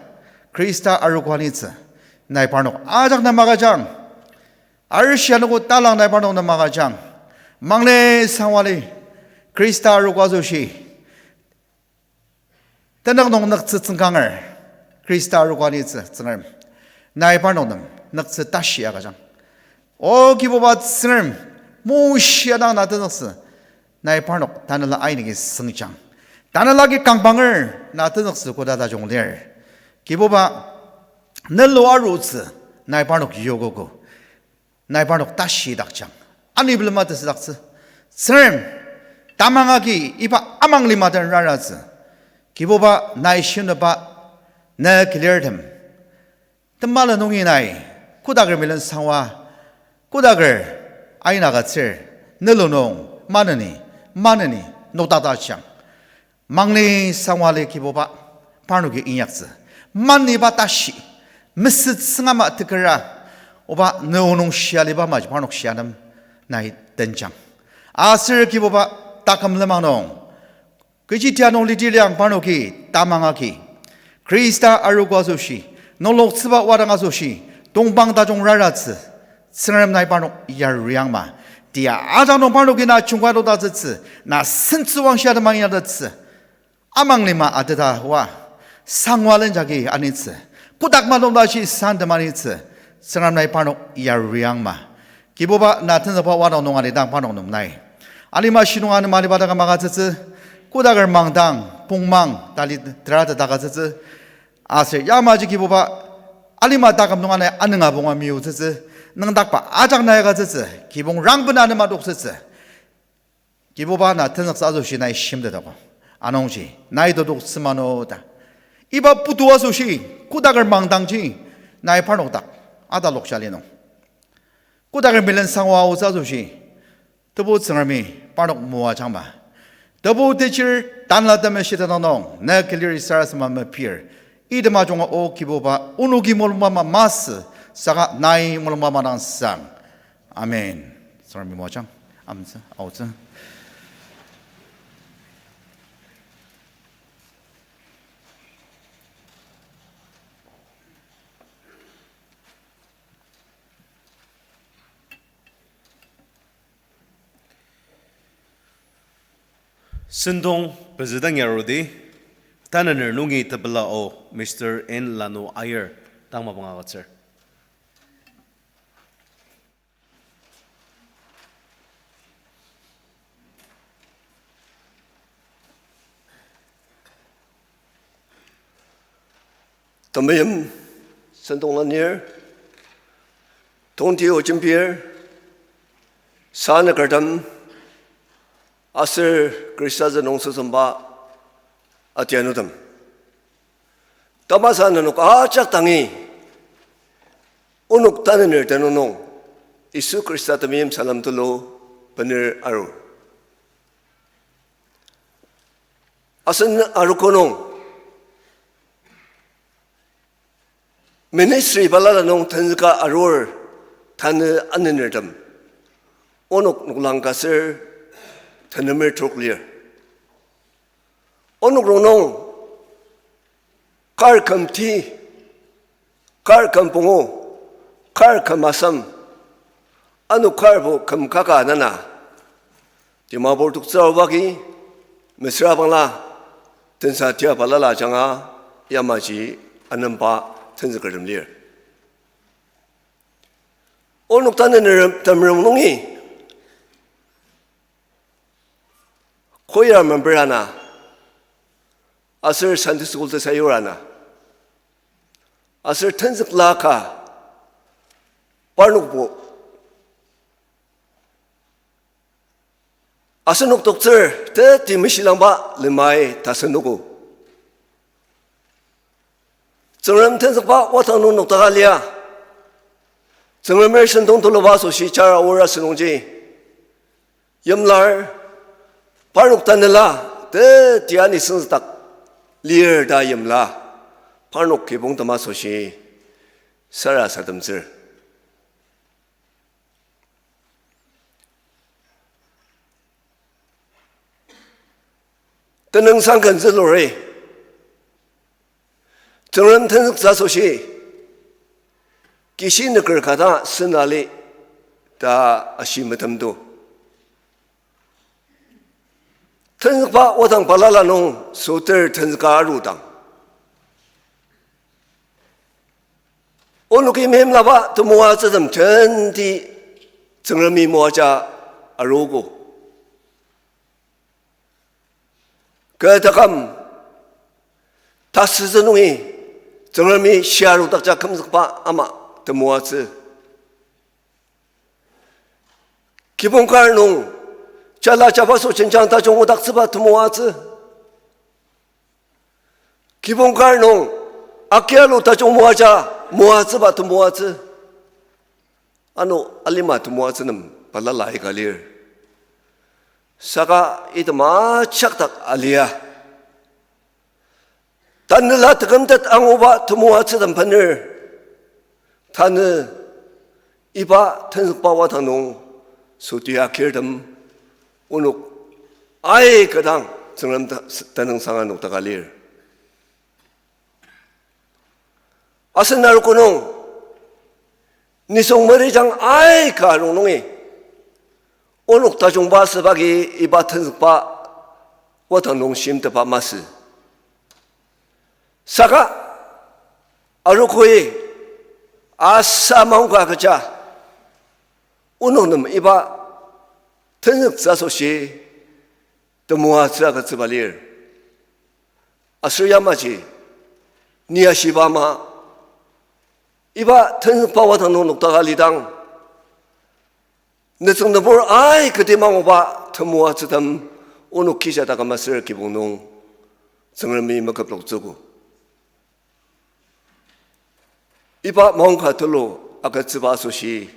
Khrista arogo anitsü nai parnok ajak nem agüjang. Arishi anogo talang nai parnok nem agüjang. Mangle sangwali Khrista arogo asoshi tenük nung nüktsü tsüngkanger, Khrista arogo anitsü Tsüngrem, nai parnok nem nüktsü tashi agüjang. O Kibuba Tsüngrem, Moshi adang na tenzüktsü nai parnok tanela aini agi süngjang. Tanela agi kangbanger na tenzüktsü koda tajung lir. Kibuba, nelo arutsü, nai parnok yogogo. Nai parnok tashi dakjang. Ani bilema tesü daktsü. Tsüngrem, tamang agi iba amang lima den raratsü. Kibuba, nai shineba, ne kilirtem. Temala nungi nai, kodaker milen sangwa, kodaker aina katsür, nelo nung, maneni, maneni, nokdakdakjang. Mangli sangwali Kibuba, parnoki inyaktsü. Maniba tashi, mesütsüngama tekera, oba ne onung shialiba maji parnok shianem nai tenjang. Aser Kibuba, taküm lenmang nung, kechi tia nung liti liang parnoki tamang agi, Khrista arogo asoshi, nungloktsüba wadang asoshi, tongpang tajung raratsü, Tsüngrem nai parnok yariangma. Tia ajak nung parnoki na chungkwa totatsütsü, na sentsüwang shia temang yatettsü. Amang lima ateta oa, sangwa len jagi anitsü. Kotak madongda shi san temanitsü. Tsüngrem nai parnok yariangma. Kibuba na tenzükba wadang nung alidang parnok nem nai. Alima shinung anema aliba taküm agütsütsü. Kodaker mangdang, pongmang, tali tera ta agütsütsü. Aser yamaji Kibuba, alima taküm nung anai anenga punga miutsütsü. Nüngdakba ajak nai agütsütsü. Kibong rangben anema doktsütsü. Kibuba na tenzüktsü asoshi nai shimtetdaktsü. Anungji, nai todoktsü mano ta. Iba putu asoshi, kodaker mangdangji, nai parnok dak, atalok shia li nung. Kodaker milen sangwa aotsü asoshi, Tebu Tsüngremi parnok moajangma. Tebu techir tanla temeshi tenüng nung, ne kilir sarasadema mepir. Item ajunga o Kibuba, onoki mulungba ama masü, saka nai mulungba ama dang sang. Amen. Tsüngremi moajang, amtsü, aotsü. Sentong pezü dang arudi, tanüner nungi tepela o Mister N Lanu Aier tang mapang agütsür. Temeim sentong lanir, tongti o jembir, sanükertem, aser Khrista zünung süsemba atianutem. Tamasa nenok ajak dangi, onok tanüner tenüng nung, Yisu Khrista temeim salem tulu bener arur. Asen arogo nung, ministry balala nung tenzüka arur tanü anünertem, onok noklang ka aser tenemer trok lir. Onok rongnung kar kümti, kar küm pungu, kar küm asem, ano karbo küm kaka nana, Dimapur toktsür aoba agi, mesüra bangla, tensa tia balala ajanga, yamaji anemba tenzükertem lir. Onok tanünertem rongnungi, choir member ana, aser Sunday school tesayur ana, aser tenzükla ka parnokbo asenok toktsür teti meshilangba lemai tasenogo. Tsüngrem tenzükba wadang nung noktaka lia, Tsüngremer sentong tuluba asoshi chara aor asünungji, yimlar, parnok tanela, teti anisüngzükdak lir ta yimla, parnok kibong tema asoshi sarasademtsür. Tenüngsang ken zülur, Tsüngrem tenzüktsü asoshi kishi nüker ka dang sena li ta ashi metemto. Tenzükba wadang balala nung süter tenzüka arudang, onoki meimlaba temoatsütem jenti Tsüngremi moaja arogo. Kü taküm tasütsü nungi Tsüngremi shia arudakja kümzükba ama temoatsü. Kibong kar nung jala jabaso jenjang tajung odaktsüba temoatsü. Kibong kar nung akialu tajung moaja moatsüba temoatsü. Ano alima temoatsü nem balala aika lir. Saka item ajak dak alia, tanela tekümtet anguba temoatsütem bener, tanü iba tenzükba wadang nung süti akirtem onok aika dang Tsüngrem ta-, tenüngsang anok taka lir. Asen arogo nung nisung merijang aika rongnungi onok tajungba süba agi iba tenzükba wadang nung shimteba masü. Saka arogoi asa maongka kecha onok nem iba tenzüktsü asoshi temoatsü agütsüba lir. Aser yamaji ni ashiba ama, iba tenzükba wadang nung noktaka lidang, nütsüng nübur aika ti manguba temoatsütem onok kija taküm aser kibong nung Tsüngremi meküploktsüogo. Iba maongka tulu agütsüba asoshi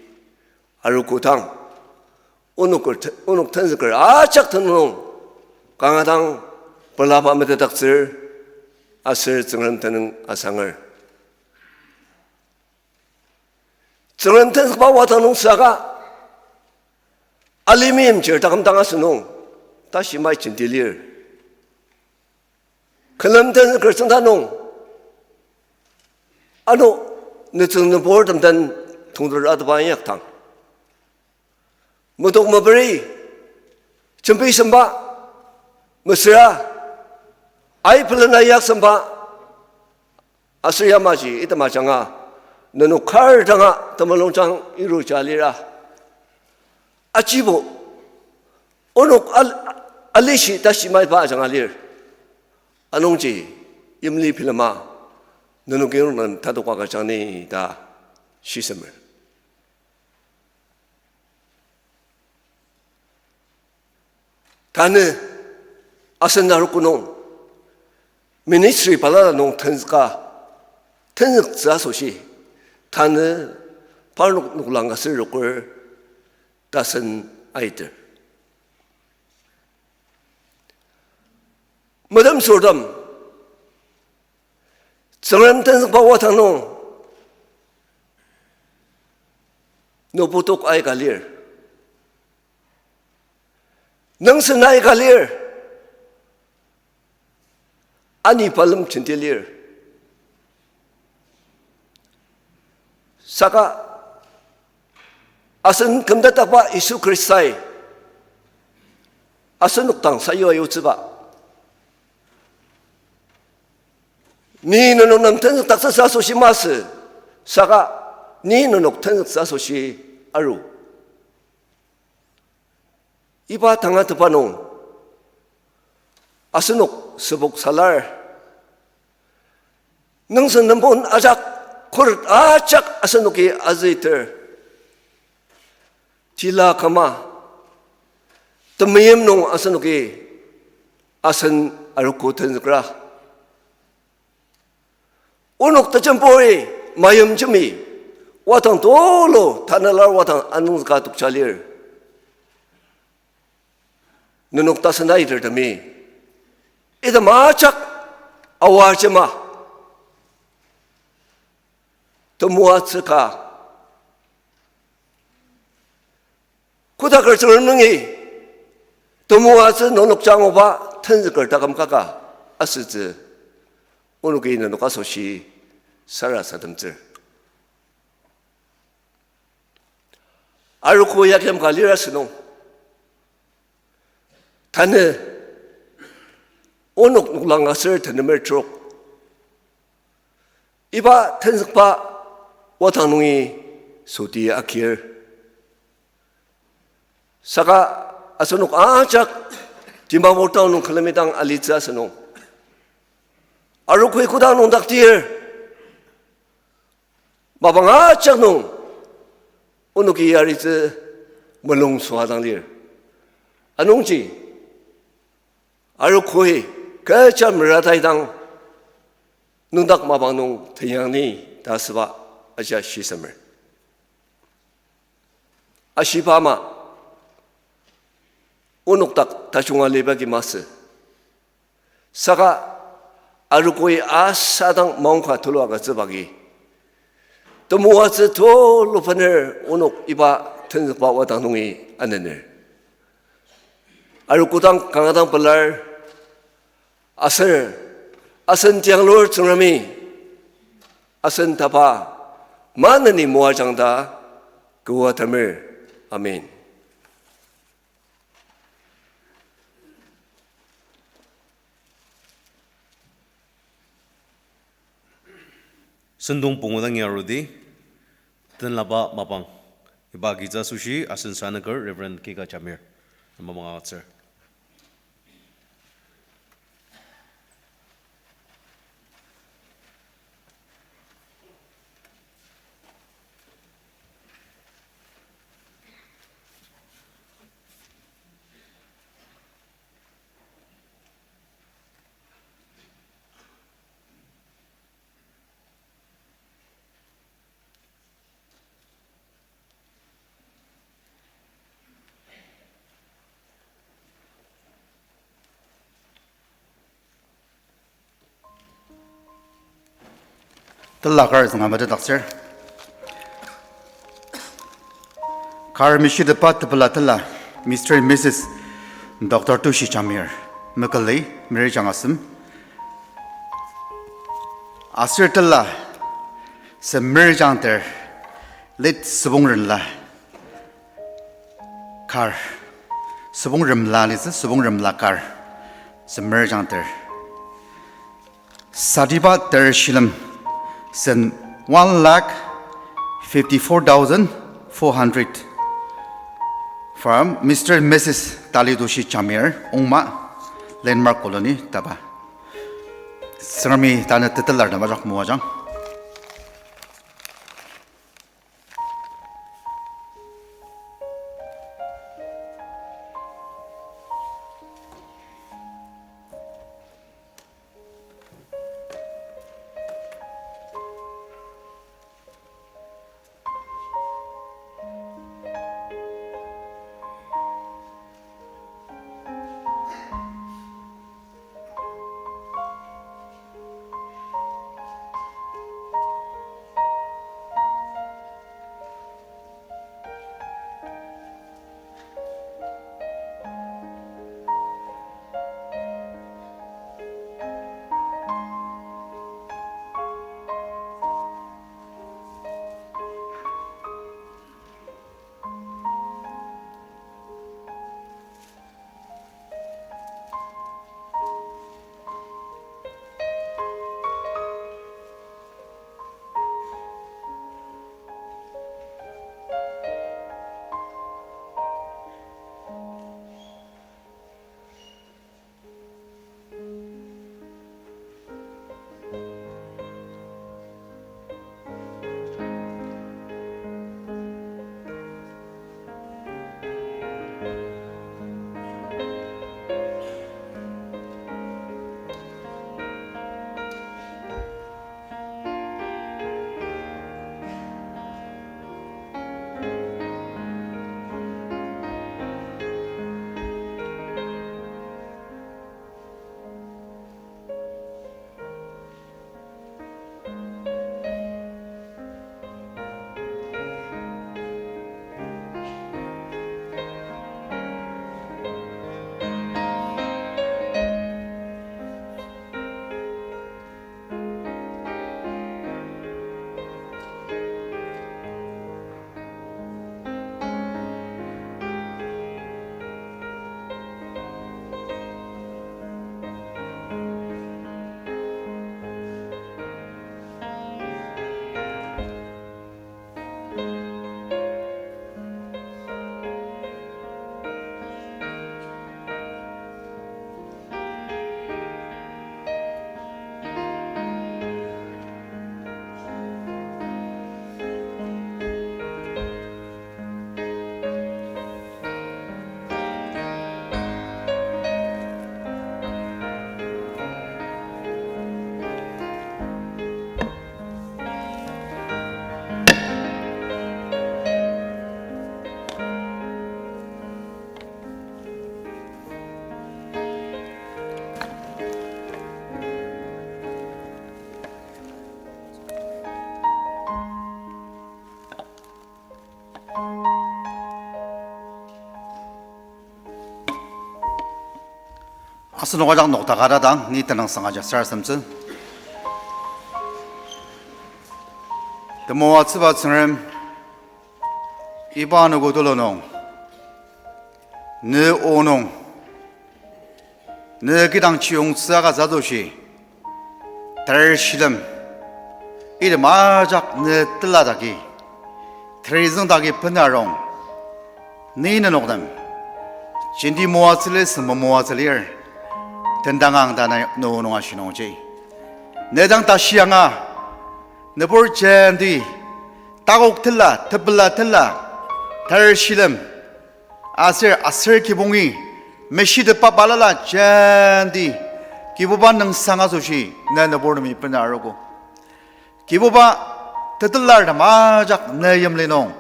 arogo dang onok, onok tenzüker ajak tenüng nung kanga dang pelaba metetdaktsür aser Tsüngrem tenüng asanger. Tsüngrem tenzükba wadang nung saka alima meimchir taküm dang asünung tashi mai jenti lir. Külem tenzüker tsüngda nung ano nütsüng nüburtem den tongtera ateba inyaktang, metok meperi, jembi semba, mesüra, ai pelena yak semba, aser yamaji item ajanga nenok kar danga temulungjang iruja lira, ajibo onok al-, alishi tashi maiba ajanga lir. Anungji yimli bilema nenok inung nem tatok agüjang ni ta shisemer. Tanü asen arogo nung ministry balala nung tenzüka, tenzüktsü asoshi tanü parnok noklang aser roker tasen aiter. Medemsürtem, Tsüngrem tenzükba wadang nung nübutok aika lir, nüngsen aika lir, ani balem jenti lir. Saka asen kümdaktsüba Yisu Khristai asenok dang sayua yutsüba, ni nenok nem tenzükdaktsütsü asoshi masü, saka ni nenok tenzüktsü asoshi aru. Iba tangatetba nung asenok sübok salar, nüngsen nübur ajak, khuret ajak asenoki azüter, tila küma, temeim nung asenoki asen arogo tenzükra. Onok tejemburi mayimjemi wadang tulu tanela wadang anüngzüka tokja lir. Nenok tasen aitertemi, item ajak aoa ajema temoatsü ka, kodaker Tsüngrem nungi temoatsü nenok jangoba tenzüker taküm kaka asütsü, onoki nenok asoshi sarasademtsür. Arogo yakem ka lira sünung, tanü onok noklang aser tenemer trok iba tenzükba wadang nungi süti akir. Saka asenok ajak Dimapur town nung külemidang alitsü asünung, arogoi kodang nüngdaktir, Mapang ajak nung onoki yaritsü mulung süadang lir. Anungji, arogoi kecha merataidang nüngdak mapang nung tenyang ni ta asüba ajak shisemer. Ashiba ama, onok dak tajunga liba agi masü. Saka arogoi asadang maongka tulu agütsüba agi, temoatsü tulu bener onok iba tenzükba wadang nungi anener. Arogo dang kanga dang pelar, aser asen tianglur Tsüngremi asen taba maneni moajang ta kübok atemer. Amen. Sentong pungu dangi arudi, tenlaba mapang. Iba agitsü asoshi asen sanaker Reverend Kika Jamir mapang agütsür. Tela kar zünga metetdaktsür. Kar mishitepa tepela tela, Mister and Missus Doctor Tushi Jamir, meküli, Mary Jang asem. Aser tela, Semer Jangter, late Sübong Renla kar. Sübong Remla litsü, Sübong Remla kar. Semer Jangter. Sadiba ter shilem sen one lakh fifty-four thousand four hundred. From Mister and Missus Talitushi Jamir, Ongma, Landmark Colony, Taba. Tsüngremi tanü tetelar na majak moajang. Asenok ajak nokdaka ta dang, ni tenüngsang ajak sarasademtsü. Temoatsüba Tsüngrem, iba anogo tulu nung, ne o nung, ne kidang chiyongtsü agütsü asoshi, ter shilem, item ajak ne tela dagi, terizüng dagi benarong, ni nenok nem jenti moatsüli sema moatsülir, tendangang ta nai ne o nung ashi nungji, ne dang tashi anga, nübur jenti, takok tela, tepela tela, ter shilem, aser aser kibongi, meshitepba balala jenti, Kibuba nüngsang asoshi, ne nübur nungi bena arogo. Kibuba, tetelar tem ajak ne yimli nung,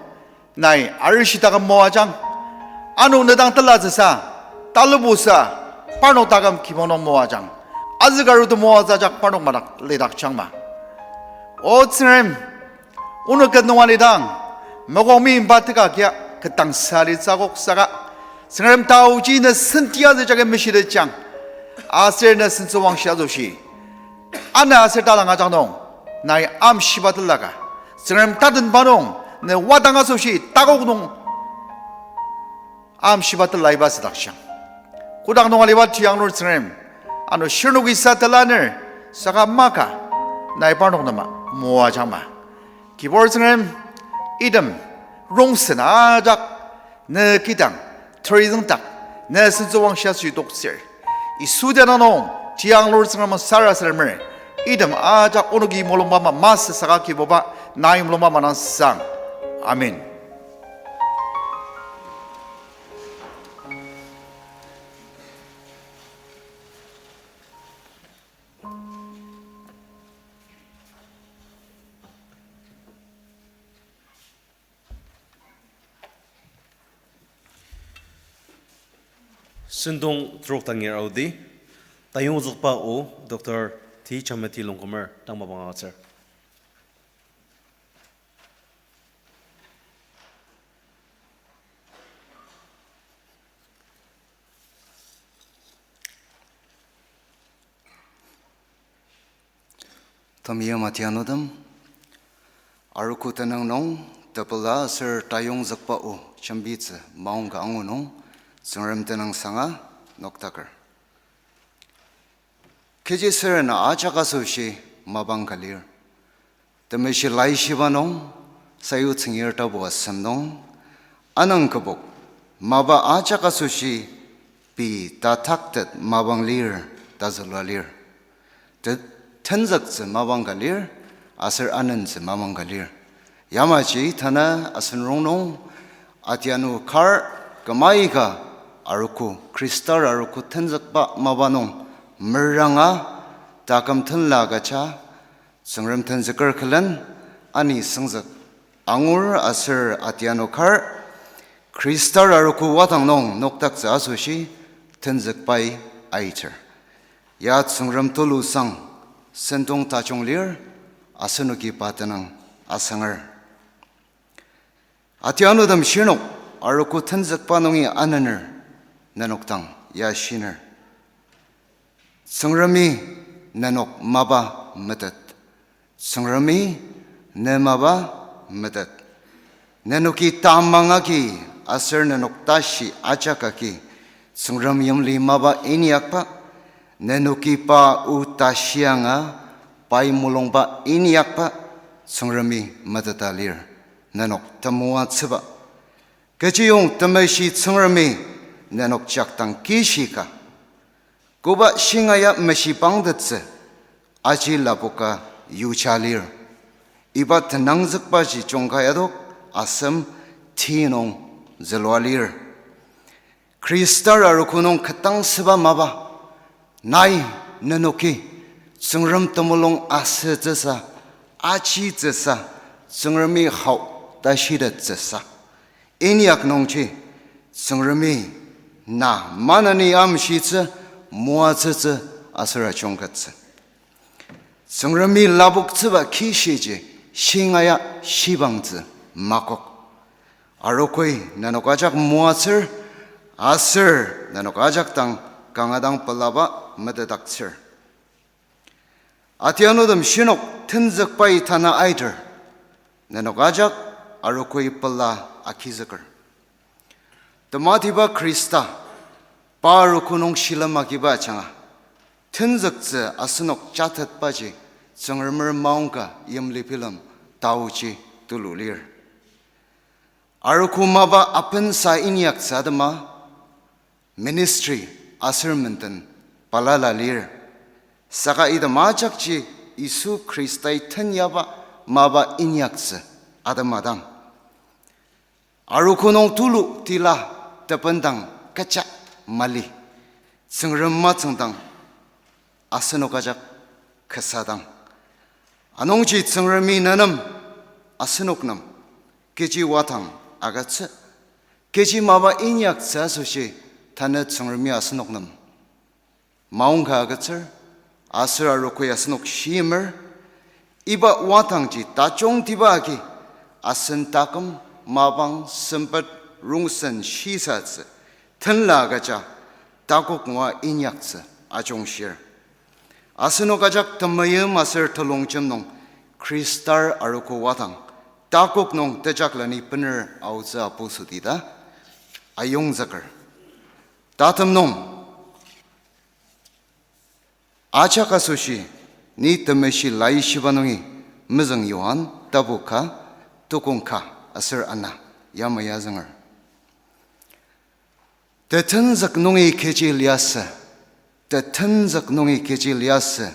nai arishi taküm moajang. Ano ne dang telatsüsa, talubusa, parnok taküm kibong nung moajang. Azükaru temoatsü ajak parnok madak lidakjangma. O Tsüngrem, onok ket nung alidang, mokokmi imba teka kia ketdangsa alitsü akok saka, Tsüngrem taoji ne senti azü jagi meshitetjang. Aser ne sentsüwangshi asoshi, ana aser talang ajak nung, nai amshiba telaka. Tsüngrem tatenba nung, ne wadang asoshi takok nung amshiba tela iba südaktsüang. Kotak nung aliba tianglur Tsüngrem, ano shirnoki sa telaner, saka maka, nai parnok nem moajangma. Kibur Tsüngrem, item, rongsen ajak, ne kidang, terizüngdak, ne sentsüwangshi asoshi toktsür. Yisu tenüng nung, tianglur Tsüngrem sarasademer, item ajak onoki mulungba ama masü saka Kibuba, nai mulungba ama nang sang. Amen. Sentong trok tangir aodi, tayongzükba o Doctor T Chameti Longkumer tang mapang agütsür. Temeim atianutem, arogo tenüng nung tepela aser tayongzükba o jembitsü maongka angu nung Tsüngrem tenüngsanga noktaker. Kechi süra na ajak asoshi mapang ka lir. Temeshi Laishiba nung, sayutsüngir tapu asem nung, anüng kübok, mapa ajak asoshi pei tataktet mapang lir ta zülua lir. Te-, tenzüktsü mapang ka lir, aser anentsü mapang ka lir. Yamaji tanü asen rongnung, atianu kar kümai ka arogo, Khristar arogo tenzükba mapa nung meranga taküm tenla agüja, Tsüngrem tenzüker külen ani süngzük angur aser atianu kar Khristar arogo wadang nung noktaktsü asoshi tenzükbai aiter. Ya Tsüngrem tulusang sentong tajung lir, asenoki pa tenüng asanger. Atianutem shirnok, arogo tenzükba nungi anener, nenok dang ya shiner. Tsüngremi nenok mapa metet. Tsüngremi ne mapa metet. Nenoki tamang agi aser nenok tashi ajak agi, Tsüngrem yimli mapa inyakba, nenoki pa o tashi anga, pai mulungba inyakba, Tsüngremi meteta lir, nenok temoatsüba. Kechiyong temeshi Tsüngremi nenok jakdang kishika. Koba shingaia meshibangtettsü, aji lapoka yuja lir. Iba tenangzükbaji jungka yadok asem ti nung zülua lir. Khristar arogo nung ketdangsüba mapa, nai nenoki Tsüngrem temulung asütsüsa, ajitsüsa, Tsüngremi hao tashitettsüsa. Inyak nungji, Tsüngremi na maneni amshitsü, moatsütsü aser ajungkettsü. Tsüngremi lapoktsüba kishiji shingaia shibangtsü makok. Arogoi nenok ajak moatsür, aser nenok ajak dang kanga dang pelaba metetdaktsür. Atianutem shinok tenzükbai tana aiter, nenok ajak arogoi pela agizüker. Tematiba Khrista, pa arogo nung shilem agiba ajanga, tenzüktsü asenok jatetbaji Tsüngremer maongka yimli bilem taoji tulu lir. Arogo mapa apensa inyaktsü atema ministry aser menden balala lir. Saka item ajakji Yisu Khristai tenyaba mapa inyaktsü atema dang, arogo nung tulu tila tebendang kecha mali, Tsüngrem matsüngdang asenok ajak kasa dang. Anungji Tsüngremi nenem asenok nem kechi wadang agütsü, kechi mapa inyaktsü asoshi tanü Tsüngremi asenok nem maongka agütsür, aser arogoi asenok shimer, iba wadangji tajungtiba agi asen taküm, mapang, sempet, rongsen shisatsü tenla agüja takok ngua inyaktsü ajungshir. Asenok ajak temeim aser telongjem nung Khristar arogo wadang takok nung tejakleni bener aotsü apusudi ta ayongzüker. Tatem nung ajak asoshi ni temeshi laishiba nungi mezüng Johan tapu ka, tukong ka aser ana yamai azünger. Tetenzük nungi kechi liasü, tetenzük nungi kechi liasü,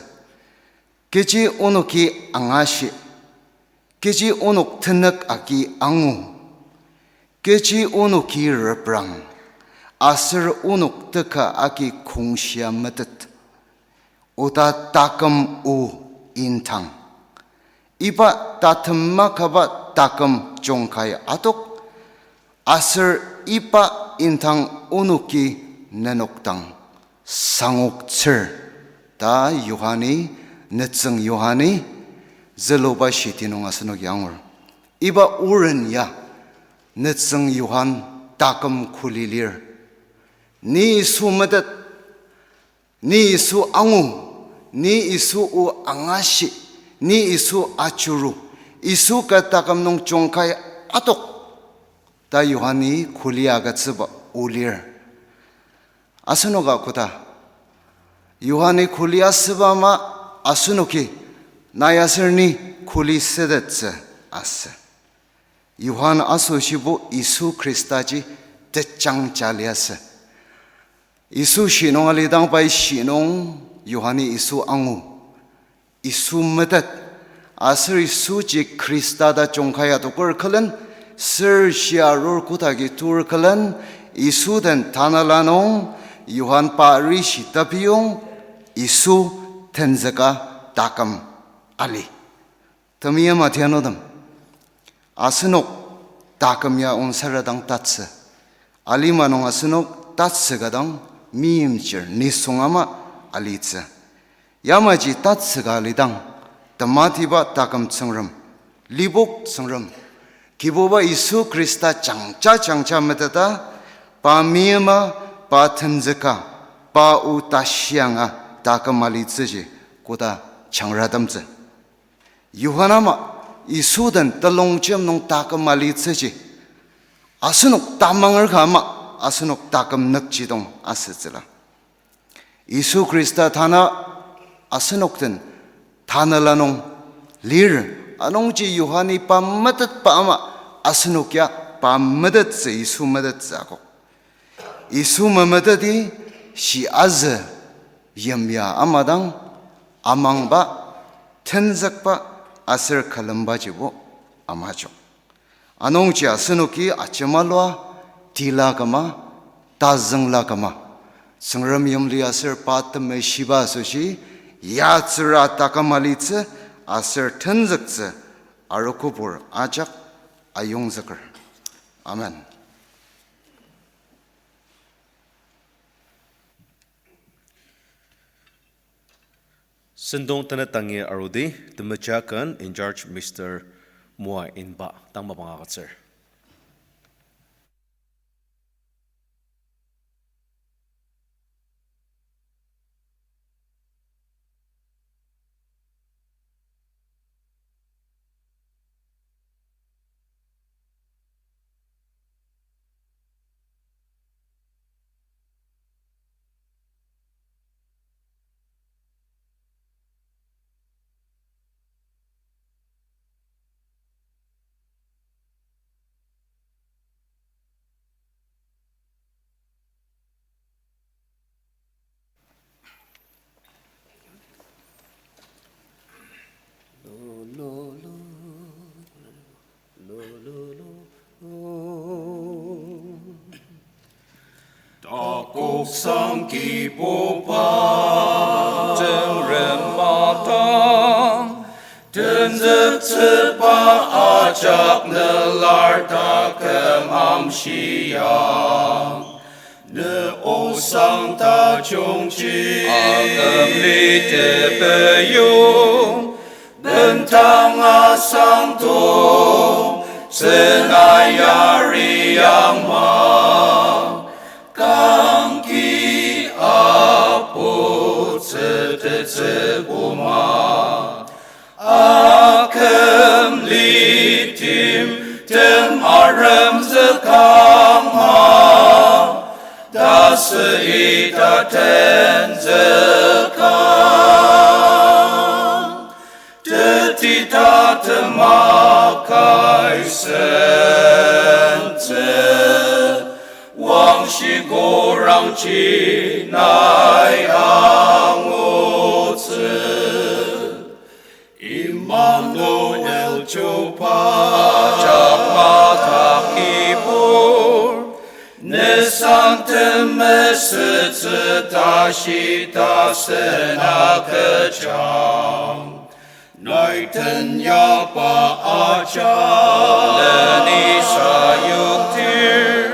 kechi onoki angashi, kechi onok tenük agi angu, kechi onoki reprang, aser onok teka agi kongshia metet, oda taküm o indang. Iba tatem makaba taküm jungkai adok, aser iba indang onoki nenok dang sangoktsür, ta Johani, nütsüng Johani, züluba shiti nung asenoki angur. Iba oren ya, nütsüng Johan taküm kuli lir. Ni Yisu metet, ni Yisu angu, ni Yisu o angashi, ni Yisu ajuru, Yisu ka taküm nung jungkai adok, ta Johani kuli agütsüba o lir. Asenoka koda Johani kuli asüba ama asenoki nai aser ni kuli sütettsü asü. Johan asoshibo Yisu Khristaji tejangja liasü. Yisu shinung alidang pai shinung Johani Yisu angu, Yisu metet, aser Yisuji Khrista ta jungkai adoker külen, ser shia arur kotagi tur külen, Yisu den tanela nung, Johan pa arishi tapiyong, Yisu tenzüka taküm ali. Temeim atianutem, asenok taküm ya onsara dang tatsü. Alima nung asenok tatsüka dang meimchir nisung ama alitsü. Yamaji tatsüka alidang, tematiba taküm Tsüngrem, Lipok Tsüngrem, Kibuba Yisu Khrista jangja jangja meteta, pa meima, pa tenzüka, pa o tashianga taküm alitsüji koda jangratemtsü. Johan ama Yisu den telongjem nung taküm alitsüji asenok tamanger ka ama asenok taküm nükjidong asütsüla. Yisu Khrista tana asenok den tanela nung lir, anungji Johani pa metetba ama asenok ya pa metettsü, Yisu metettsü akok. Yisu memeteti shi azü yimya ama dang amangba, tenzükba aser külembajibo amajok. Anungji asenoki ajemalua, tila küma, tazüngla küma, Tsüngrem yimli aser pa temeshiba asoshi, yatsüra taküm alitsü aser tenzüktsü arogobur ajak ayongzüker. Amen. Sentong tenet dangi arudi, temejaken in charge Mister Moa Inba, tang mapang agütsür. Sang Kibuba, Tsüngrem madang, tenzüktsüba ajak nelar taküm amshia. Ne osang tajungji akümli tepeyong, bendang asangdong, sena yari yangma. Kangki Apu tsütettsü puma. Akümli timtem aremzükangma, tasü ita tenzükang. Teti tatema kai sentsü, wangshi korangji nai angutsü. Emmanuel Chuba, ajak madak Kibur, ne santem mesütsü tashi tasen agüjang. Nai tenyakba ajak leni sayuktir,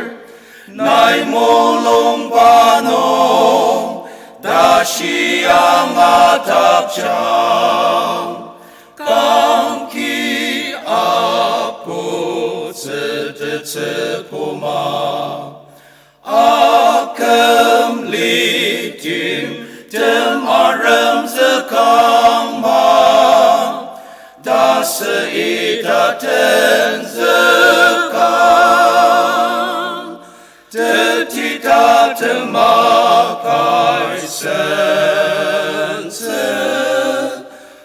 nai mulungba nung tashi angatakjang. Kangki Apu tsütettsü puma. Akümli timtem aremzükangma, tasü ita tenzükang. Teti tatema kai sentsü,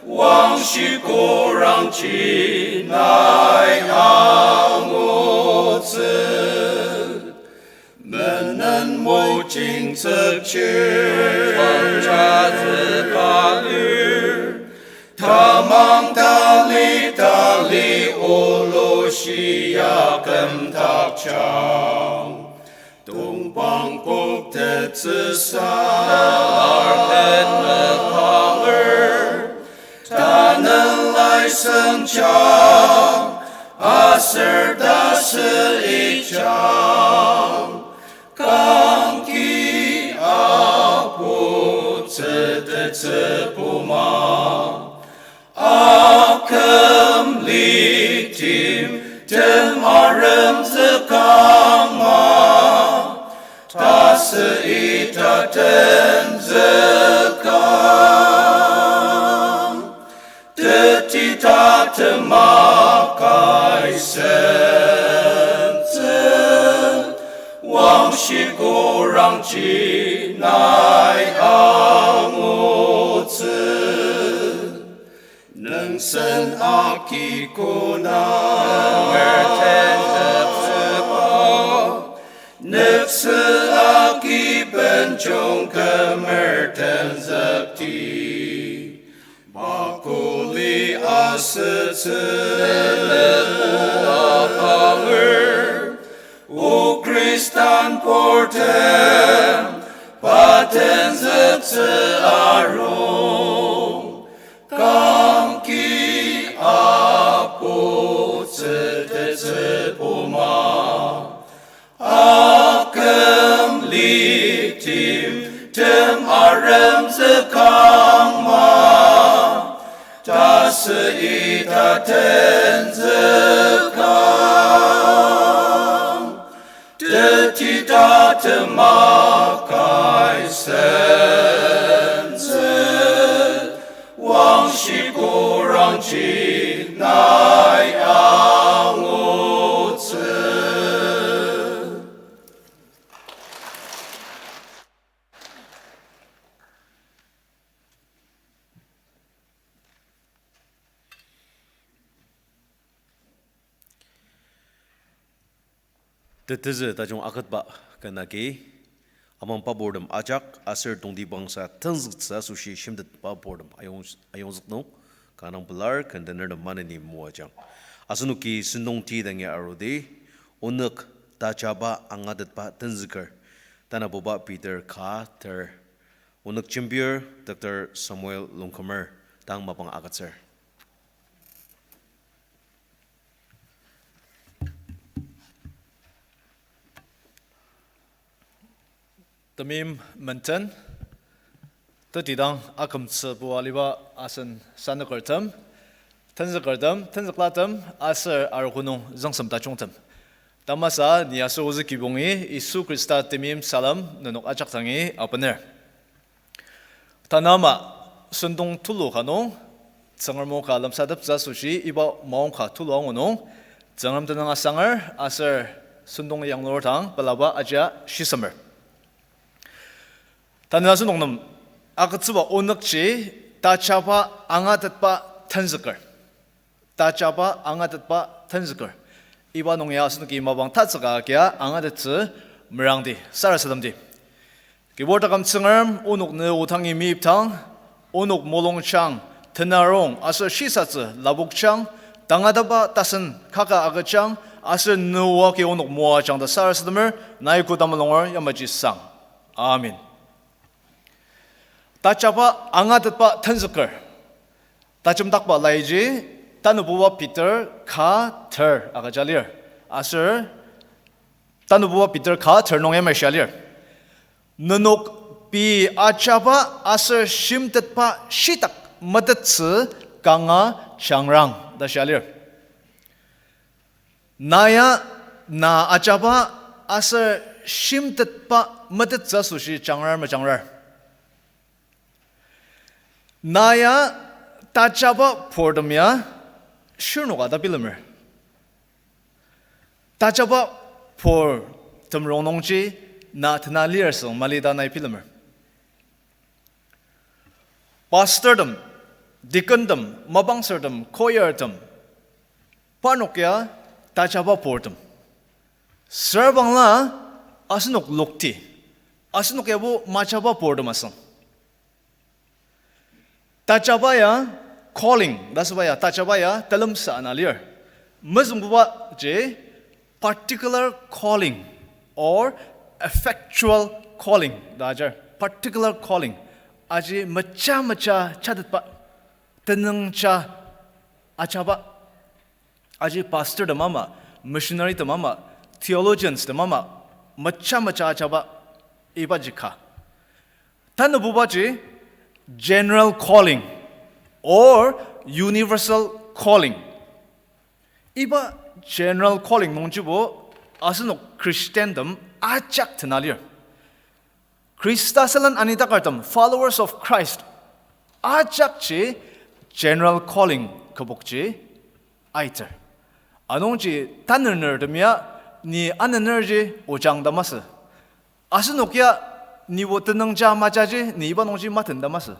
wangshi korangji nai angutsü. Menen mojing tsükchir, wangjatsü palir, tamang tali tali olu shia kümdakjang. Tongpang koktettsüsa, arpet mekanger, tanelai sengjang, aser tasü ijang. Kangki Apu tsütettsü puma. Akümli timtem aremzükangma, tasü ita tenzükang. Teti tatema kai sentsü, wangshi korangji nai angutsü. Nüngsen agi kona, mertenzüktsüba, nüktsü agi benjong kü mertenzükti. Makuli asütsü, apanger, o Khristan portem, pa tenzüktsü arung. Kangki Apu tsütettsü puma. Akümli timtem aremzükangma, tasü ita tenzükang. Teti tatema kai sentsü, wangshi korangji nai angutsü. Tetezü tajung aketba ken agi, amang pa purtem ajak aser tongtibangsa tenzüktsü asoshi shimtetba purtem ayong-, ayongzük nung, kanga pelar ken tenertem maneni moajang. Asenoki sentong ti dangi arudi, onük tajaba angatetba tenzüker, Tanabuba Peter ka ter, onük jembir Doctor Samuel Longkumer dang mapang agütsür. Temeim menden, tetidang akümtsübua aliba asen sanükertem, tenzükertem, tenzüklatem, aser arogo nung züngsem tajungtem. Tamasa ni aser ozü kibongi Yisu Khrista temeim salem nenok ajak dangi abener. Tanü ama sentong tulu ka nung, Tsüngrem o ka lemsateptsü asoshi iba maongka tulu angu nung, Tsüngrem tenüng asanger aser sentong yanglur dang pelaba ajia shisemer. Tanü asenok nem agütsüba onükji tajaba angatetba tenzüker. Tajaba angatetba tenzüker. Iba nung ya asenoki mapang tatsüka kia angatettsü merangdi, sarasademdi. Kibur taküm Tsüngrem, onok ne otangi meyipdang, onok mulungjang, tenarong aser shisatsü lapokjang, tangatetba tasen kaka agüjang, aser ne o agi onok moajang ta sarasademer, nai kü temulunger yamaji sang. Amen. Tajaba angatetba tenzüker. Tajemdakba laiji, Tanübuba Peter ka ter agüja lir. Aser Tanübuba Peter ka ter nung yamai shia lir. Nenok pei ajaba aser shimtetba shitak metettsü kanga jangrang ta shia lir. Na ya na ajaba aser shimtetba metettsü asoshi jangrar majangrar. Na ya tajaba purtem ya shirnoka ta bilemer. Tajaba purtem rongnungji na tena lir süng mali ta nai bilemer. Pastortem, deacontem, mapangsertem, choirtem, parnok ya tajaba purtem. Süra bangla asenok lokti, asenok yabo majaba purtem asüng. Tajaba ya calling, ta asüba ya, tajaba ya telemsa ana lir. Mezüngbuba ji particular calling or effectual calling ta ajar. Particular calling. Aji mecha mecha chatetba, tenüngja ajaba. Aji pastortem ama, missionarytem ama, theologianstem ama, mecha mecha ajaba ibaji ka. Tanübubaji general calling or universal calling. Iba general calling nungjibo asenok Christiantem ajak tena lir. Khrista sülen anitakertem, followers of Christ, ajakji general calling kübokji aiter. Anungji tanenertem ya ni anenerji ojang ta masü. Asenok ya nibo tenüngja majaji ni iba nungji maten ta masü.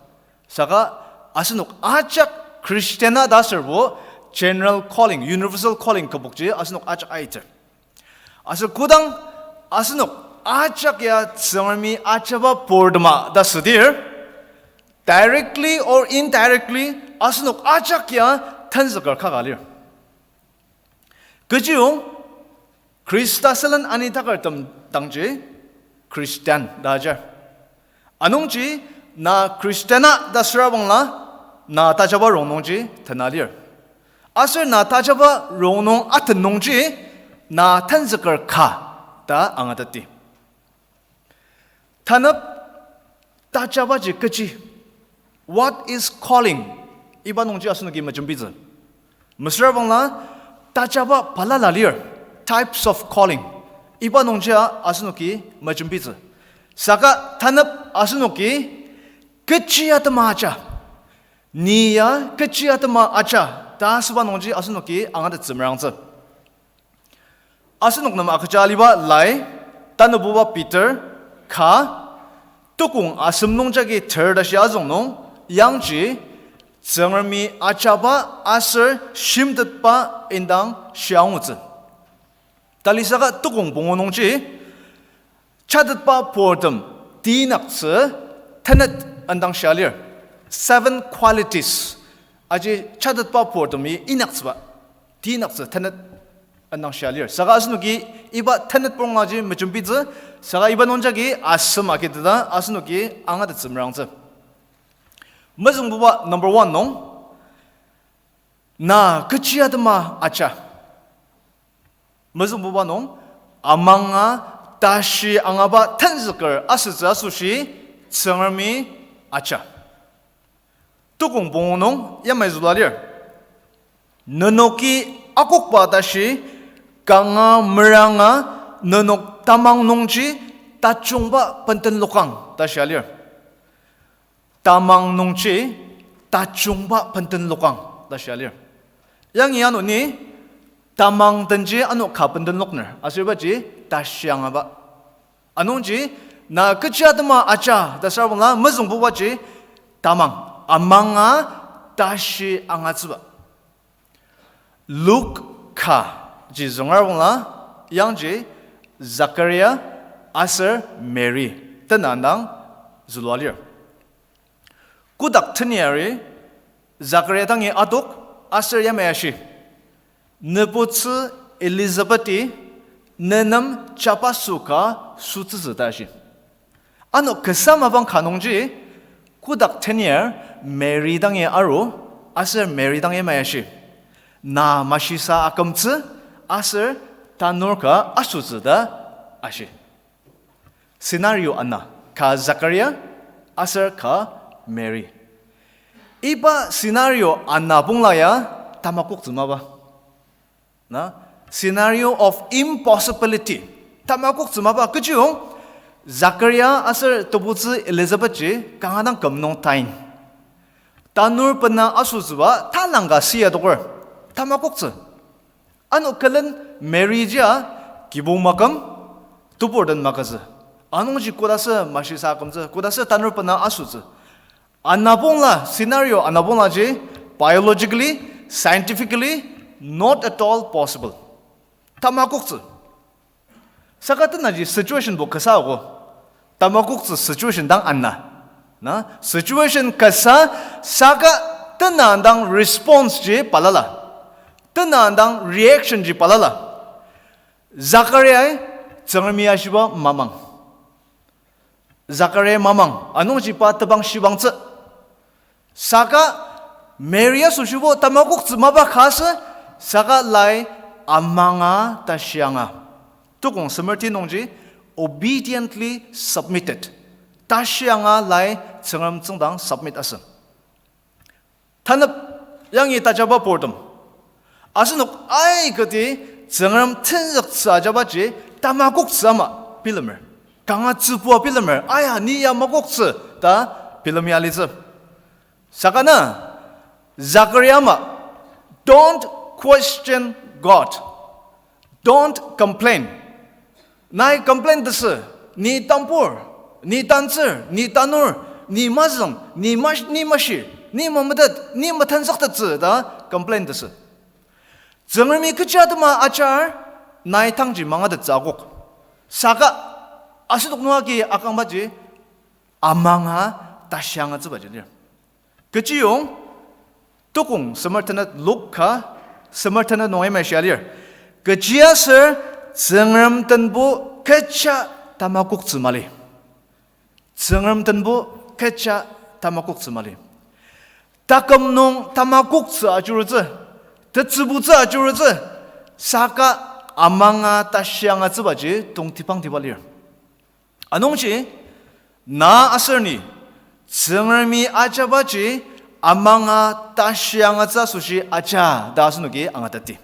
Saka asenok ajak Christian-a ta aserbo general calling, universal calling kübokji asenok ajak aiter. Aser kodang asenok ajak ya Tsüngremi ajaba purtema ta südir, directly or indirectly asenok ajak ya tenzüker kaka lir. Kechiyong Khrista sülen anitakertem dangji Christian ta ajar. Anungji na Christian-a ta sürabangla na tajaba rongnungji tena lir. Aser na tajaba rongnung aten nungji na tenzüker ka ta angateti. Tanep tajabaji kechi? What is calling? Iba nungji asenoki mejembitsü. Mesüra bangla tajaba balala lir, types of calling. Iba nungjia asenoki mejembitsü. Saka tanep asenoki kechi atema aja, ni ya kechi atema aja ta asüba nungji asenoki angatettsü merangtsü. Asenok nem agüja aliba lai, tanübuba Peter ka, tukong asem nung jagi ter ta shia azüng nung, yangji Tsüngremi ajaba aser shimtetba indang shia angutsü. Talisaka tukong pungu nungji, chatetba purtem teinaktsü tenet indang shia lir. Seven qualities. Aji chatetba purtemi inaktsüba teinaktsü tenet. Anang shia lir. Saka asenoki iba tenet puronglaji mejembitsü, saka iba nungjagi asem akiteta asenoki angatettsü merangtsü. Mezüngbuba number one nung, na kechi atema aja. Mezüngbuba nung, amanga tashi angaba tenzüker asütsü asoshi Tsüngremi aja. Tukong pungu nung yamai zülua lir. Nenoki akokba tashi kanga meranga nenok tamang nungji tajungba bentenlokang ta shia lir. Tamang nungji tajungba bentenlokang ta shia lir. Yangi ano ni tamang denji ano ka bentenlokner, asürbaji tashi angaba. Anungji, na kechi atema aja ta sürabangla mezüngbubaji tamang, amanga tashi angatsüba. Luk ka ji züngrabangla, yangji Zakaria aser Mary tena dang zülua lir. Kotak teniari Zakaria dangi adok aser yamai ashi, Nübutsü Elizabeth-i nenem jabaso ka sütsütsü ta ashi. Ano kasa mapang ka nungji, kotak teniar Mary dangi aru, aser Mary dangi yamai ashi, na mashisa akümtsü, aser tanur ka asütsü ta ashi. Scenario ana, ka Zakaria, aser ka Mary. Iba scenario ana pongla ya tamakoktsü mapa. Na, scenario of impossibility. Tamakoktsü mapa kechiyong, Zakaria aser tebutsü Elizabeth ji kanga dang küm nung tain. Tanur bena asütsüba talangka sia adoker. Tamakoktsü. Ano külen Mary jia kibong maküm, tebur den magütsü. Anungji kodasü mashisa akümtsü, kodasü tanur bena asütsü. Ana pongla, scenario ana pongla ji, biologically, scientifically, not at all possible. Tamakoktsü. Saka tenaji situationbo kasa ako. Tamakoktsü situation dang ana. Na, situation kasa saka tena dang response ji balala. Tena dang reaction ji balala. Zakaria-i Tsüngremi ashiba mamang. Zakaria mamang, anungji pa tebang shibangtsü. Saka Mary asoshibo tamakoktsü mapa ka asü, saka lai amanga tashi anga. Tukong semer ti nungji obediently submitted. Tashi anga lai Tsüngrem tsüngdang submit asü. Tanep yangi tajaba purtem. Asenok aikati Tsüngrem tenzüktsü ajabaji tamakoktsü ama bilemer. Kanga tsübua bilemer, aya, ni ya makoktsü ta bilem ya litsü. Saka na, Zakaria ama, don't question God. Don't complain. Nai complain tesü, ni tambur, ni tantsür, ni tanur, ni mazüng, ni mash-, ni mashi, ni mametet, ni metenzüktettsü ta complain tesü. Tsüngremi kechi atema ajar, nai tangji mangatettsü akok. Saka, asenok nunga agi akangbaji, amanga tashi angatsübaji lir. Kechiyong, tukong semer tenet Luk ka, semer tenet nung yamai shia lir. Kechiaser Tsüngrem tenbo kecha tamakoktsü mali. Tsüngrem tenbo kecha tamakoktsü mali. Taküm nung tamakoktsü ajurutsü, tetsübutsü ajurutsü, saka amanga tashi angatsübaji tongtibangtiba lir. Anungji, na aser ni, Tsüngremi ajabaji amanga tashi angatsü asoshi aja ta asenoki angateti.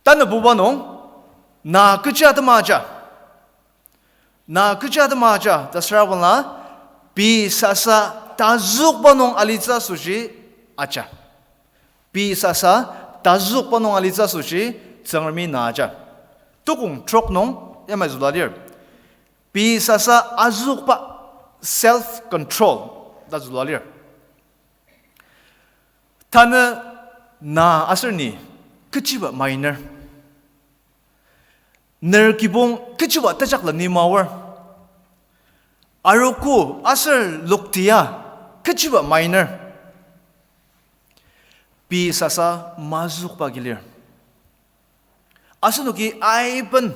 Tanabuba nung, na kechi atema aja. Na kechi atema aja ta süra bangla, pei sasa tazükba nung alitsü asoshi aja. Pei sasa tazükba nung alitsü asoshi Tsüngremi na aja. Tukong trok nung yamai zülua lir. Pei sasa azükba, self control ta zülua lir. Tanü na aser ni kechiba mainer. Ner kibong kechiba tejaklen ni maor. Arogo aser loktia kechiba mainer. Pei sasa mazükba ki lir. Asenoki aiben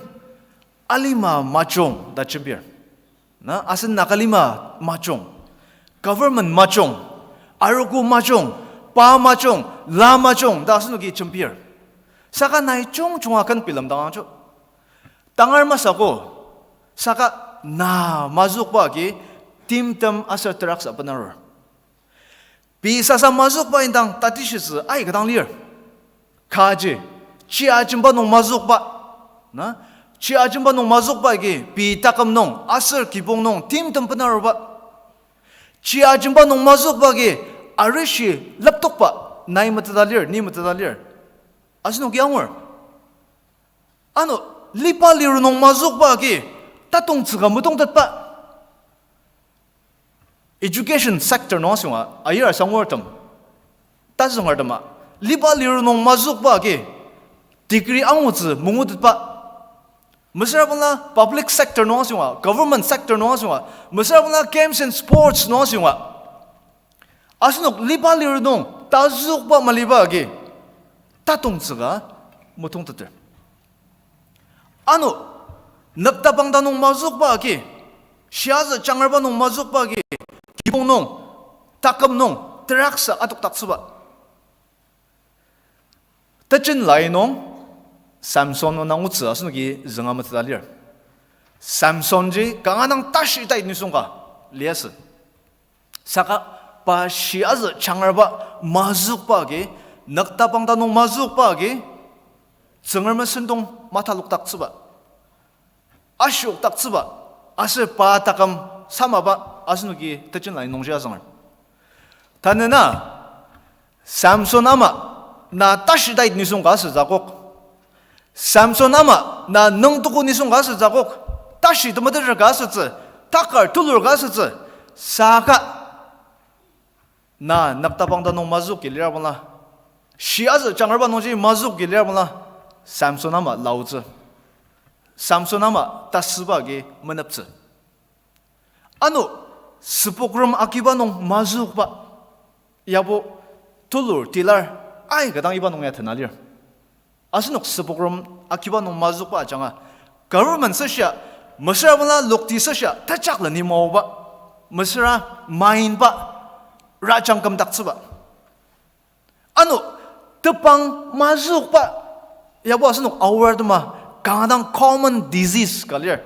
alima majung ta jembir. Na, asen Nagalima majung, government majung, arogo majung, pa majung, la majung ta asenoki jembir. Saka nai jungjunga ken bilemdang angjo. Tangar masü ko, saka na mazükba agi timtem aser teraksa benarur. Pei sasa mazükba indang tatishitsü aika dang lir. Kaji, chi ajemba nung mazükba. Na, chi ajemba nung mazükba agi pei taküm nung aser kibong nung timtem benaruba. Chi ajemba nung mazükba agi arishi laptokba, nai meteta lir, ni meteta lir, asenoki angur. Ano, liba liru nung mazükba agi tatongtsüka metongtetba. Education sector nung asünga, ayir asangurtem, tazüngertema, liba liru nung mazükba agi degree angutsü mangutetba. Mesüra bangla public sector nung asünga, government sector nung asünga, mesüra bangla games and sports nung asünga, asenok liba liru nung tazükba maliba agi tatongtsüka metongteter. Ano, nüktapang ta nung mazükba agi, shiazü jangraba nung mazükba agi, kibong nung, taküm nung teraksa adokdaktsüba. Tejen lai nung Samson ona ngutsü asenoki zünga meteta lir. Samsonji kanga dang tashi tai nisung ka liasü. Saka pa shiazü jangraba mazükba agi, nüktapang ta nung mazükba agi, Tsüngrem sentong matalokdaktsüba, ashiokdaktsüba, aser pa taküm samaba asenoki tejen lai nungji azünger. Tanü na, Samson ama na tashi tai nisung ka asütsü akok. Samson ama na nüngtugu nisung ka asütsü akok. Tashi temeteter ka asütsü, takar tulur ka asütsü. Saka na nüktapang ta nung mazükgi lira bangla, shiazü jangraba nungji mazükgi lira bangla, Samson ama laotsü. Samson ama tasüba agi meneptsü. Ano, süpokrem akiba nung mazükba, yabo tulur tilar aika dang iba nung ya tena lir. Asenok süpokrem akiba nung mazükba ajanga, government süshia, mesüra bangla lokti süshia tejakleni maoba, mesüra mainba, rajang kümdaktsüba. Ano, tepang mazükba, yabo asenok aor atema kanga dang common disease ka lir.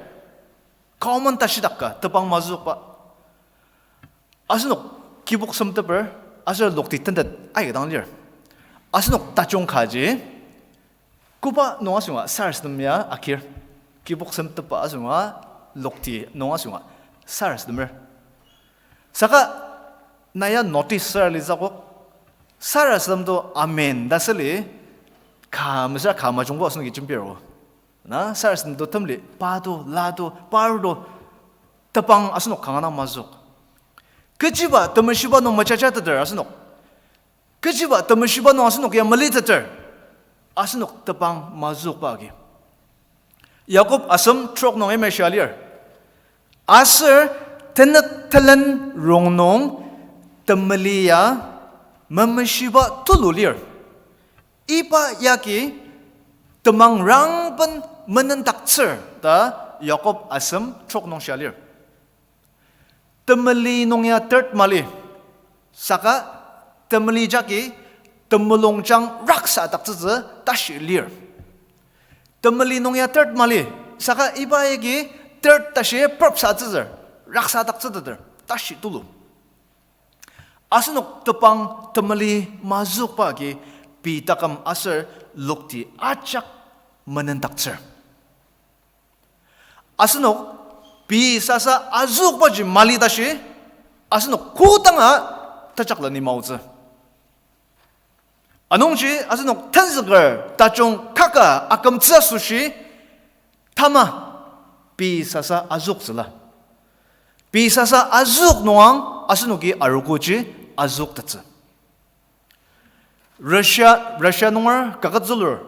Common tashidak ka tepang mazükba. Asenok kibok semteper, aser lokti tentet aika dang lir. Asenok tajung kaji, koba nung asünga sarasadem ya akir. Kibok semtepba asünga, lokti nung asünga sarasademer. Saka na ya notice süra litsü akok. Sarasadem to amen ta süli, ka mesüra ka majungbo asenoki jembir o. Na sarasadem to temli, pa to, la to, par to, tepang asenok kanga dang mazük. Kechiba temeshiba nung mejajateter asenok. Kechiba temeshiba nung asenok ya meliteter, asenok tepang mazükba agi. Yakob asem trok nung yamai shia lir. Aser tenük telen rongnung temeli ya memeshiba tulu lir. Iba yagi temang rangben menendaktsür ta Yakob asem trok nung shia lir. Temeli nung ya dirt mali, saka temeli jagi temulungjang raksadaktsütsü tashi lir. Temeli nung ya dirt mali, saka iba yagi dirt tashi prop satsütsür, raksadaktsüteter tashi tulu. Asenok tepang temeli mazükba agi pei taküm aser lokti ajak menendaktsür. Asenok pei sasa azükbaji mali tashi, asenok kodanga tejakleni maotsü. Anungji asenok tenzüker tajung kaka akümtsü asoshi, tama pei sasa azüktsüla. Pei sasa azük nungang asenoki arogoji azüktettsü. Russia, Russia nunger kaket zülur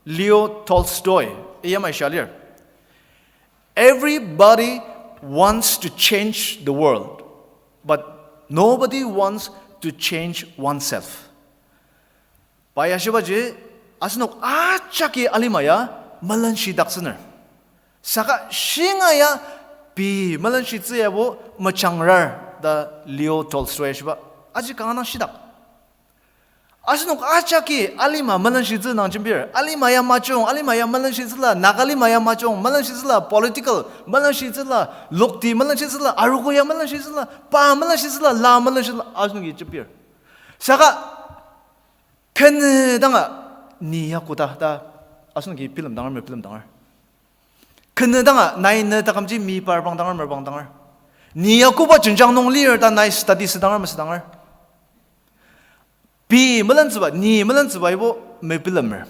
Leo Tolstoy yamai shia lir. Everybody wants to change the world, but nobody wants to change oneself. Pa ya shibaji, Asenok ajaki alima ya melenshidaktsüner. Saka shinga ya pei melenshitsü yabo mejangrar ta Leo Tolstoy shiba. Aji kanga dang shidak. Asenok ajaki alima melenshitsü nung jembir. Alima ya majung, alima ya melenshitsüla, Nagalima ya majung, melenshitsüla political, melenshitsüla lokti, melenshitsüla arogo ya melenshitsüla, pa melenshitsüla, la melenshitsüla, asenoki jembir. Saka kenü danga ni ya koda ta asenoki bilemdanger, mebilemdanger. Kenü danga nai ne takümji meyi par bangdanger, merbangdanger. Ni ya koba jenjang nung lir ta nai study asüdanger, masüdanger. Pei melentsüba, ni melentsüba yabo mebilemer.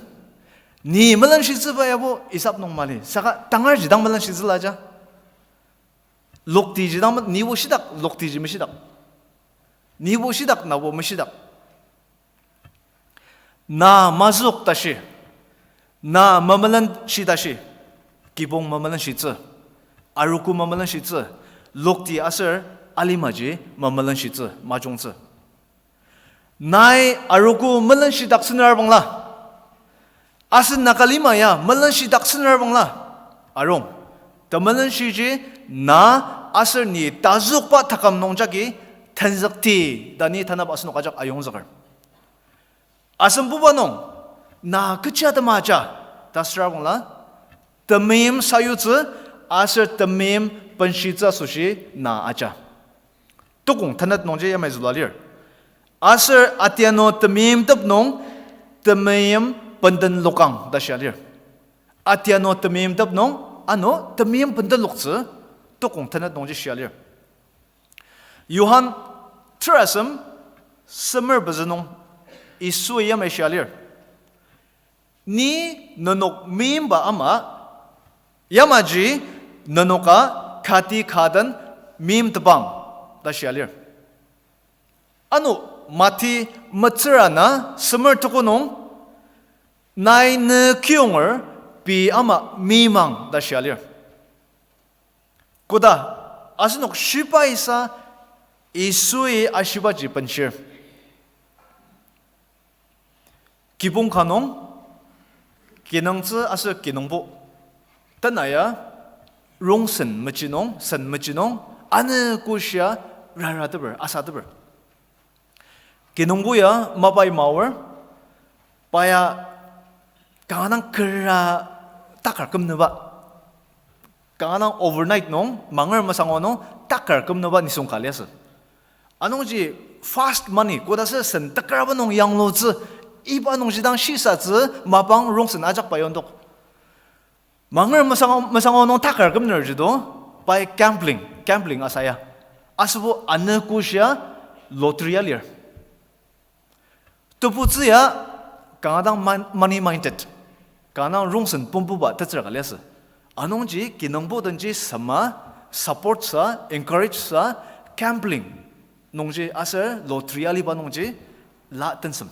Ni melenshitsüba yabo isap nung mali. Saka tangar ji dang melenshitsüla ja. Lokti ji dang me-, nibo shidak, lokti ji meshidak. Nibo shidak, nabo meshidak. Na mazük tashi, na memelenshi tashi, kibong memelenshitsü, arogo memelenshitsü, lokti aser alimaji memelenshitsü, majungtsü. Nai arogo melenshidaktsüner bangla, asen Nagalima ya melenshidaktsüner bangla, arung, temelenshiji na aser ni tazükba taküm nung jagi tenzükti ta ni tanap asenok ajak ayongzüker. Asembuba nung, na kechi atema aja ta süra bangla, temeim sayutsü aser temeim benshitsü asoshi na aja. Tokong tenet nungji yamai zülua lir. Aser atiano temeimtep nung temeim benden lokang ta shia lir. Atiano temeimtep nung ano temeim benden loktsü tokong tenet nungji shia lir. Johan terasem semer pezü nung Yisui yamai shia lir. Ni nenok meimba ama, yamaji nenoka kati ka den meimtepang ta shia lir. Ano Mati metsür ana semer tuko nung, nai ne kiyonger pei ama meimang ta shia lir. Koda asenok shibaisa Yisui ashibaji benshir. Kibong ka nung, kinungtsü aser kinungpo tena ya rongsen mechi nung, sen mechi nung, anogo shia rarateper, asateper. Kinungpo ya mapai maor, pa ya kanga dang kera takar kümnüba. Kanga dang overnight nung, manger masango nung takar kümnüba nisung ka liasü. Anungji fast money, koda sür sen tekarba nung yanglutsü, iba nungji dang shisatsü mapang rongsen ajak pa yontok. Manger masango, masango nung takar kümner jido, pai gambling, gambling asaya. Asübo anogo shia lottery alir. Tebutsü ya kanga dang mon-, money minded, kanga dang rongsen pumpuba tetsür ka liasü. Anungji kinungpo denji sema support sa, encourage sa, gambling nungji aser lottery aliba nungji la tensem.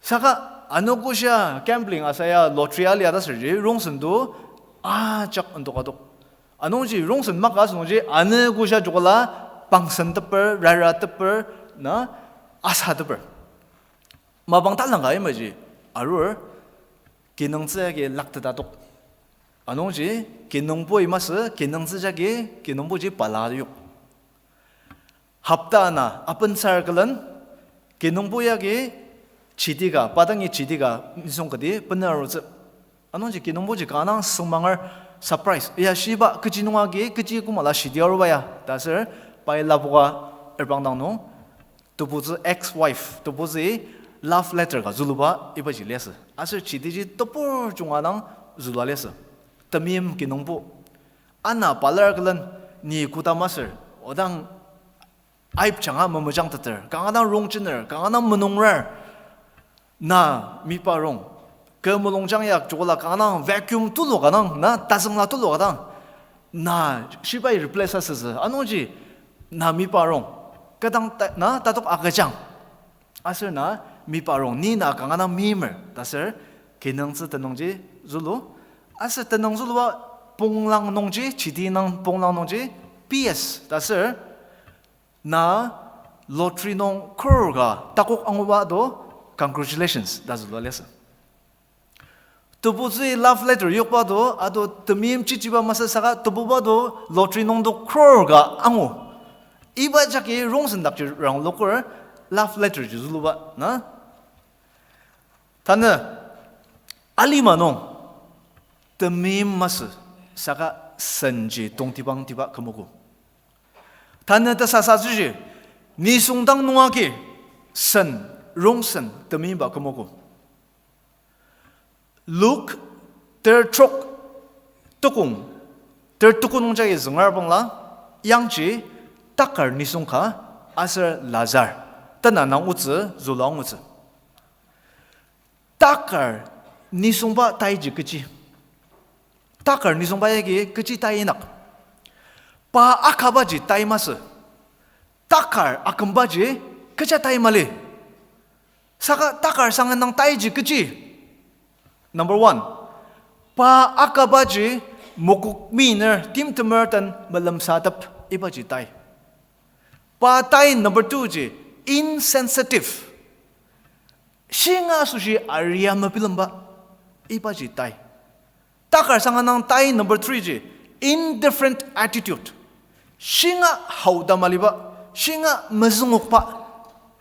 Saka anogo shia gambling asaya lottery alia ta sürji rongsen to ajak entok adok. Anungji rongsen maka asü nungji anogo shia jokla pangsen teper, rara teper, na asa teper. Mapang talangka imaji arur kinungtsü agi lakteta tok. Anungji kinungpo imasü kinungtsü jagi kinungpoji pala yok. Hopta ana apensar külen kinungpo yagi chiti ka, pa dangi chiti ka nisung kati bener arutsü. Anungji kinungpoji kanga dang süngmanger surprise. Ya shiba kechi nunga agi kechi koma la shiti aruba ya ta sür pai lapoka erbang dang nung tebutsü ex-wife, tebutsü love letter ka züluba ibaji liasü. Aser chitiji tebur junga dang zülua liasü. Temeim kinungpo. Ana palar külen ni koda masür, odang aipjanga memejangteter, kanga dang rongjener, kanga dang menungrar, na mipa rong. Kü mulungjang yak jokla kanga dang vacuum tulu ka dang, na tazüngla tulu ka dang, na shibai replace asütsü. Anungji na mipa rong. Kü dang ta-, na tatok agüjang. Aser na mipa rong, ni na kanga dang meimer ta sür kinungtsü tenüngji zülu. Aser tenüng zülua ponglang nungji, chiti nung ponglang nungji, P S ta sür na lottery nung crore ka takok anguba do, congratulations ta zülua liasü. Tebutsü love letter yokba do, ato temeim chichiba masü saka tebuba do lottery nung do crore ka angu. Iba jagi rongsen dakji rangloker love letter ji züluba, na? Tanü alima nung temeim masü saka senji tongtibangtiba kümogo. Tanü tesasatsüji nisung dang nung agi sen, rongsen temeimba kümogo. Luk ter trok tukong, ter tukong nungji züngar bangla, yangji takar nisung ka aser Lazar tenanang otsü zülua angutsü. Takar nisungba taiji kechi. Takar nisungba yagi kechi tai inak. Pa akabaji tai masü. Takar akümbaji kecha tai mali. Saka takar sangen nang taiji kechi. Number one, pa akabaji mokok mener timtemer den melemsatep ibaji tai. Pa tai number two ji insensitive. Shinga asoshi aria mebilemba ibaji tai. Takar sangen nang tai number three ji indifferent attitude. Shinga haoda maliba, shinga mezüngokba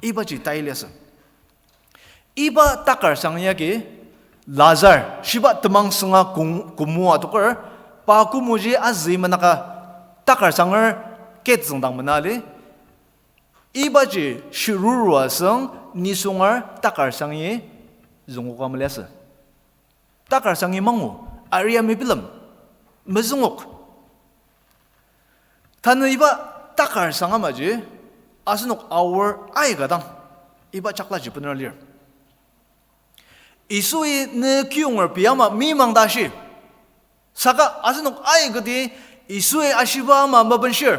ibaji tai liasü. Iba takar sang yagi Lazar, shiba temang sünga kong-, kümoa adoker, pa kümoji azü menaka takar sanger ket züngdang mena li, ibaji shiruru asüng nisunger takar sangi züngoka maliasü. Takar sangi mangu, aria mebilem, mezüngok. Tanü iba takar sang amaji, asenok aor aika dang, iba chaklaji bener lir. Yisui ne kiyonger pei ama mimang ta shi. Saka asenok aikati Yisui ashiba ama mabenshir.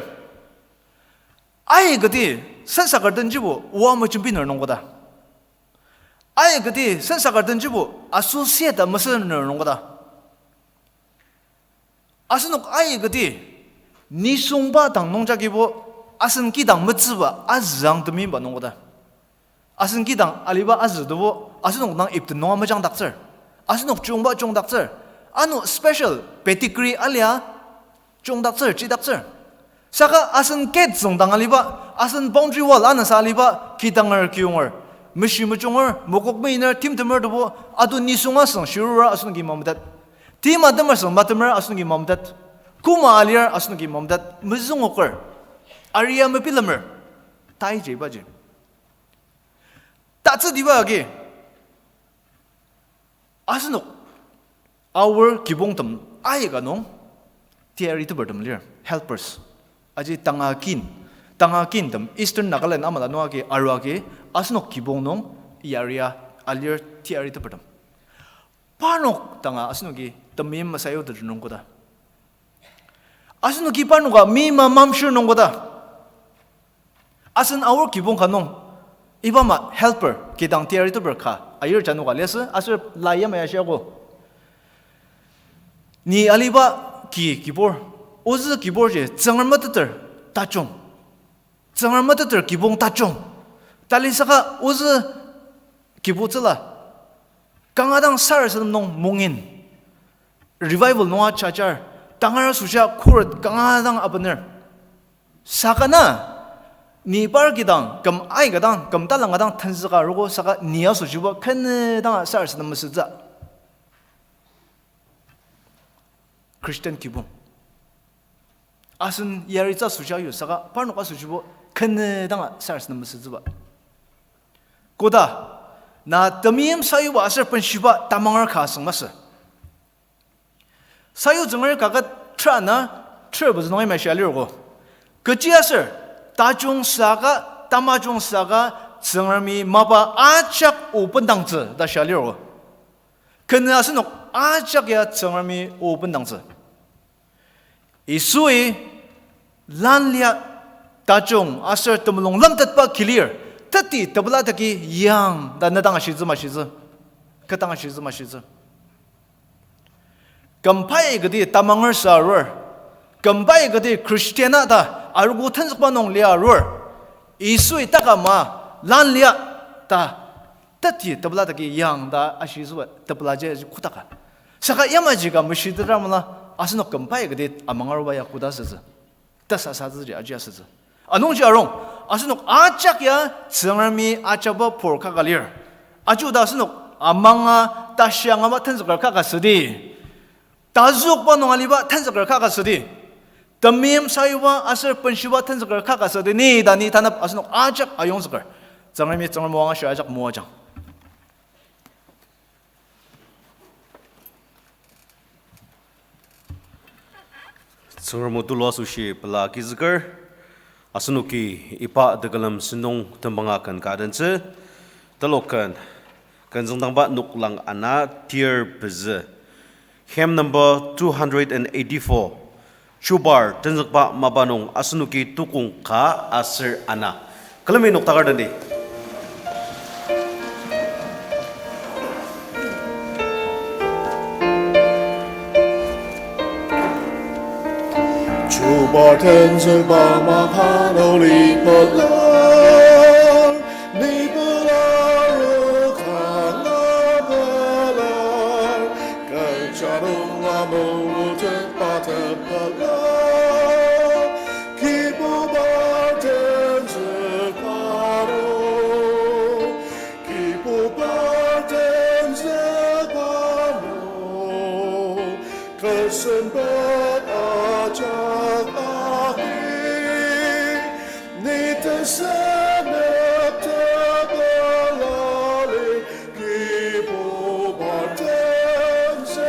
Aikati sensakerdenjibo oa mejembiner nungkoda. Aikati sensakerdenjibo associate mesüner nungkoda. Asenok aikati nisungba dang nungjagibo asen kidang metsüba azüang temimba nungkoda. Asen kidang aliba azütobo asenok dang ipten nunga mejangdaktsür. Asenok chungba chungdaktsür. Ano special pedigree alia chungdaktsür, chidaktsür. Saka asen ket züngdang aliba, asen boundary wall anasa aliba, kidanger kiyonger, meshi mejunger, mokok mener, timtemer tobo, ato nisung asüng shirura asenoki mametet. Tima temer asüng matemer asenoki mametet. Koma alir asenoki mametet. Mezüngoker. Aria mebilemer. Taiji ibaji. Tatsütiba agi. Asenok aor kibongtem aika nung teyariteptertem lir, helpers. Aji tanga kin, tanga kintem Eastern Nagaland amala nung agi arua agi asenok kibong nung yaria alir teyariteptertem. Parnok danga asenoki temeim masayuteter nungkoda. Asenoki parnoka mima mamshir nungkoda. Asen aor kibong ka nung, iba ama helper, kidang teyariteper ka ayir janoka liasü, aser la yamai ashiago. Ni aliba ki kibur, ozü kiburji Tsüngrem meteter tajung. Tsüngrem meteter kibong tajung. Tali saka ozü kibutsüla. Kanga dang sarasadem nung mungin. Revival nunga chajar. Tangar asoshia khuret kanga dang abener. Saka na, ni par kidang, küm aika dang, küm talang ka dang tenzüka arogo saka ni asoshibo khen dang sarasadem mesütsü. Christian kibong. Asen yaritsü asoshia yu saka parnok asoshibo khen dang sarasadem mesütsüba. Koda, na temeim sayuba aser benshiba tamanger ka asüng masü. Sayutsünger kaket tera na, tera pezü nungi mashia lirgo. Kechiaser, tajung saka, tamajung saka, Tsüngremi mapa ajak o bendangtsü ta shia lirgo. Khen asenok ajak ya Tsüngremi o bendangtsü. Yisui lanlia tajung aser temulung lemtetba kilir, teti tepela teki yang ta ne dang ashitsü mashitsü, kü dang ashitsü mashitsü. Kümbai kati tamanger sa arur, kümbai kati Christian a ta arogo tenzükba nung lia arur, Yisui takama lanlia ta teti tepela teki yang ta ashitsüba tepelaji kodaka. Saka yamaji ka meshiteta mala, asenok kümpai kati amangaruba ya koda asütsü. Tesasatsüji aji asütsü. Anungji arung, asenok ajak ya Tsüngremi ajaba pur kaka lir. Aji oda asenok amanga tashi angaba tenzüker kaka südi. Tazükba nung aliba tenzüker kaka südi. Temeim sayuba aser benshiba tenzüker kaka südi ni ta ni tanap asenok ajak ayongzüker. Tsüngremi Tsüngrem o angashi ajak moajang. Tsüngrem o tulu asoshi pela agizüker, asenoki iba tekülem sentong tembanga ken ka adentsü, teloken, ken züngdangba noklang ana tir pezü. Hymn number two hundred and eighty-four. Chubar tenzükba mapa nung asenoki tukong ka aser ana. Külemi noktakar tendi. Chubar tenzükba mapa nung ni pelar, ni pelar o kanga pelar, kecha nung amung tepate pelar, Kibuba tenzükba nung, Kibuba tenzükba nung, kesempet ajak agi, ni tesenep tepela lir, Kibuba tenzükba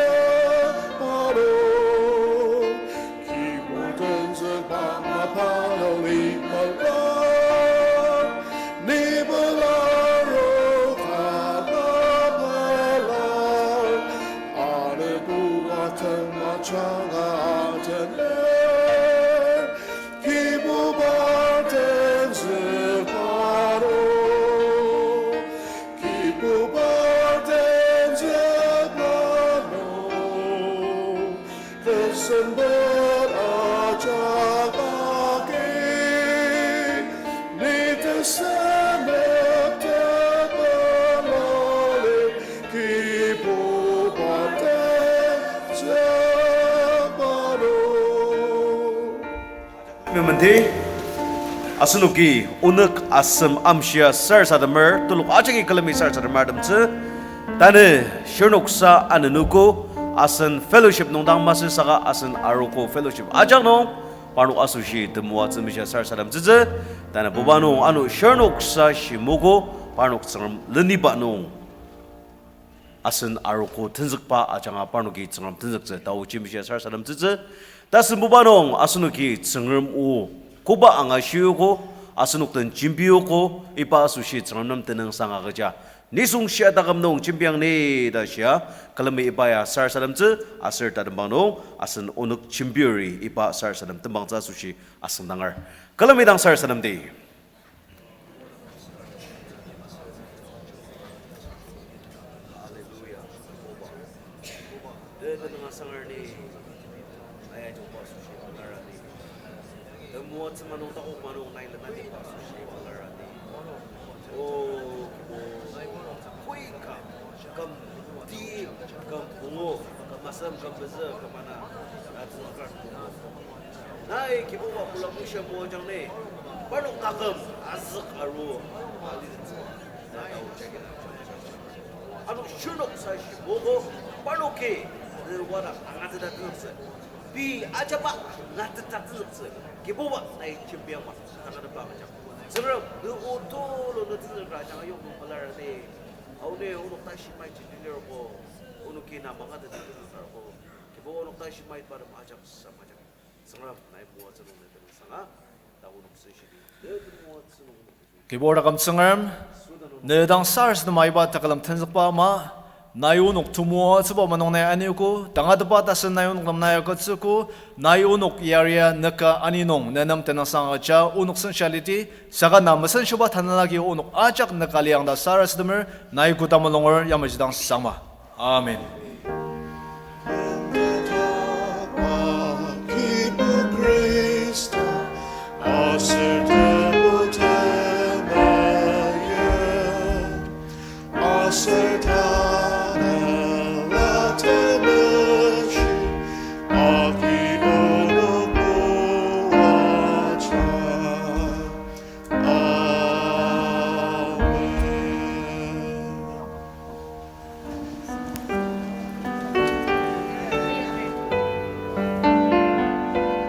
nung, Kibuba tenzükba mapa nung ni pelar, ni pelar o kanga pelar, anogo atem ajanga atener, Kibuba tenzükba nung, Kibuba tenzükba nung, kesempet ajak agi, ni tesenep tepela lir, Kibuba tenzükba nung. Memendi, asenoki onük asem amshia sarasademer, telok ajaki külemi sarasademer atemtsü. Tanü shirnoksa anogo, asen fellowship nung dang masü saka asen arogo fellowship ajak nung, parnok asoshi temoatsü mishia sarasademtsütsü. Tanü buba nung ano shirnoksa shimogo, parnok Tsüngrem leniba nung asen arogo tenzükba ajanga parnoki Tsüngrem tenzüktsü taoji mishia sarasademtsütsü. Tasen buba nung asenoki Tsüngrem o koba angashiogo, asenok den jembiogo, iba asoshi Tsüngrem nem tenüngsang agüja nisung shia taküm nung jembiang ni ta shia, külemi iba ya sarasademtsü, aser tatembang nung asen onük jembiri iba sarasadem tembangtsü asoshi asüngdanger. Külemi dang sarasademdi. Temoatsü manung takok manung nai lenaniba asoshi pelar ni. O Kibu, koika, küm ti, küm pungu, küm asem, küm pezü, küm ana, atsüngkar. Nai Kibuba mulabu shia moajang ni, parnok taküm azük aru, alitsü. Ano shirnoksa shimogo, parnoki, ne wada angatsü ta tenzüktsü. Pei ajaba angatsü ta tenzüktsü. Kibuba nai jembiangma, tangatetba agüjang. Tsüngrem, ne o tulu ne tenzükra ajanga yongdong pelar ni. Aoni onok tashi maiji lirko, onoki na mangatet ta tenzükrako. Kibuba onok tashi maiba tem ajak sa majak. Tsüngrem nai moatsü nung ne tenüngsanga, ta onok senshidi, ne temoatsü nung onok Kibur taküm Tsüngrem, ne dang sarasadema iba takülem tenzükba ama, nai onok temoatsüba manung nai aniogo, tangatetba tasen nai onok nem nai agütsüogo, nai onok yaria nüka ani nung ne nem tenüngsang agüja onok sensa liti, saka na mesenshiba tanelagi onok ajak nüka liang ta sarasademer, nai koda mulunger yamaji dang sangma. Amen.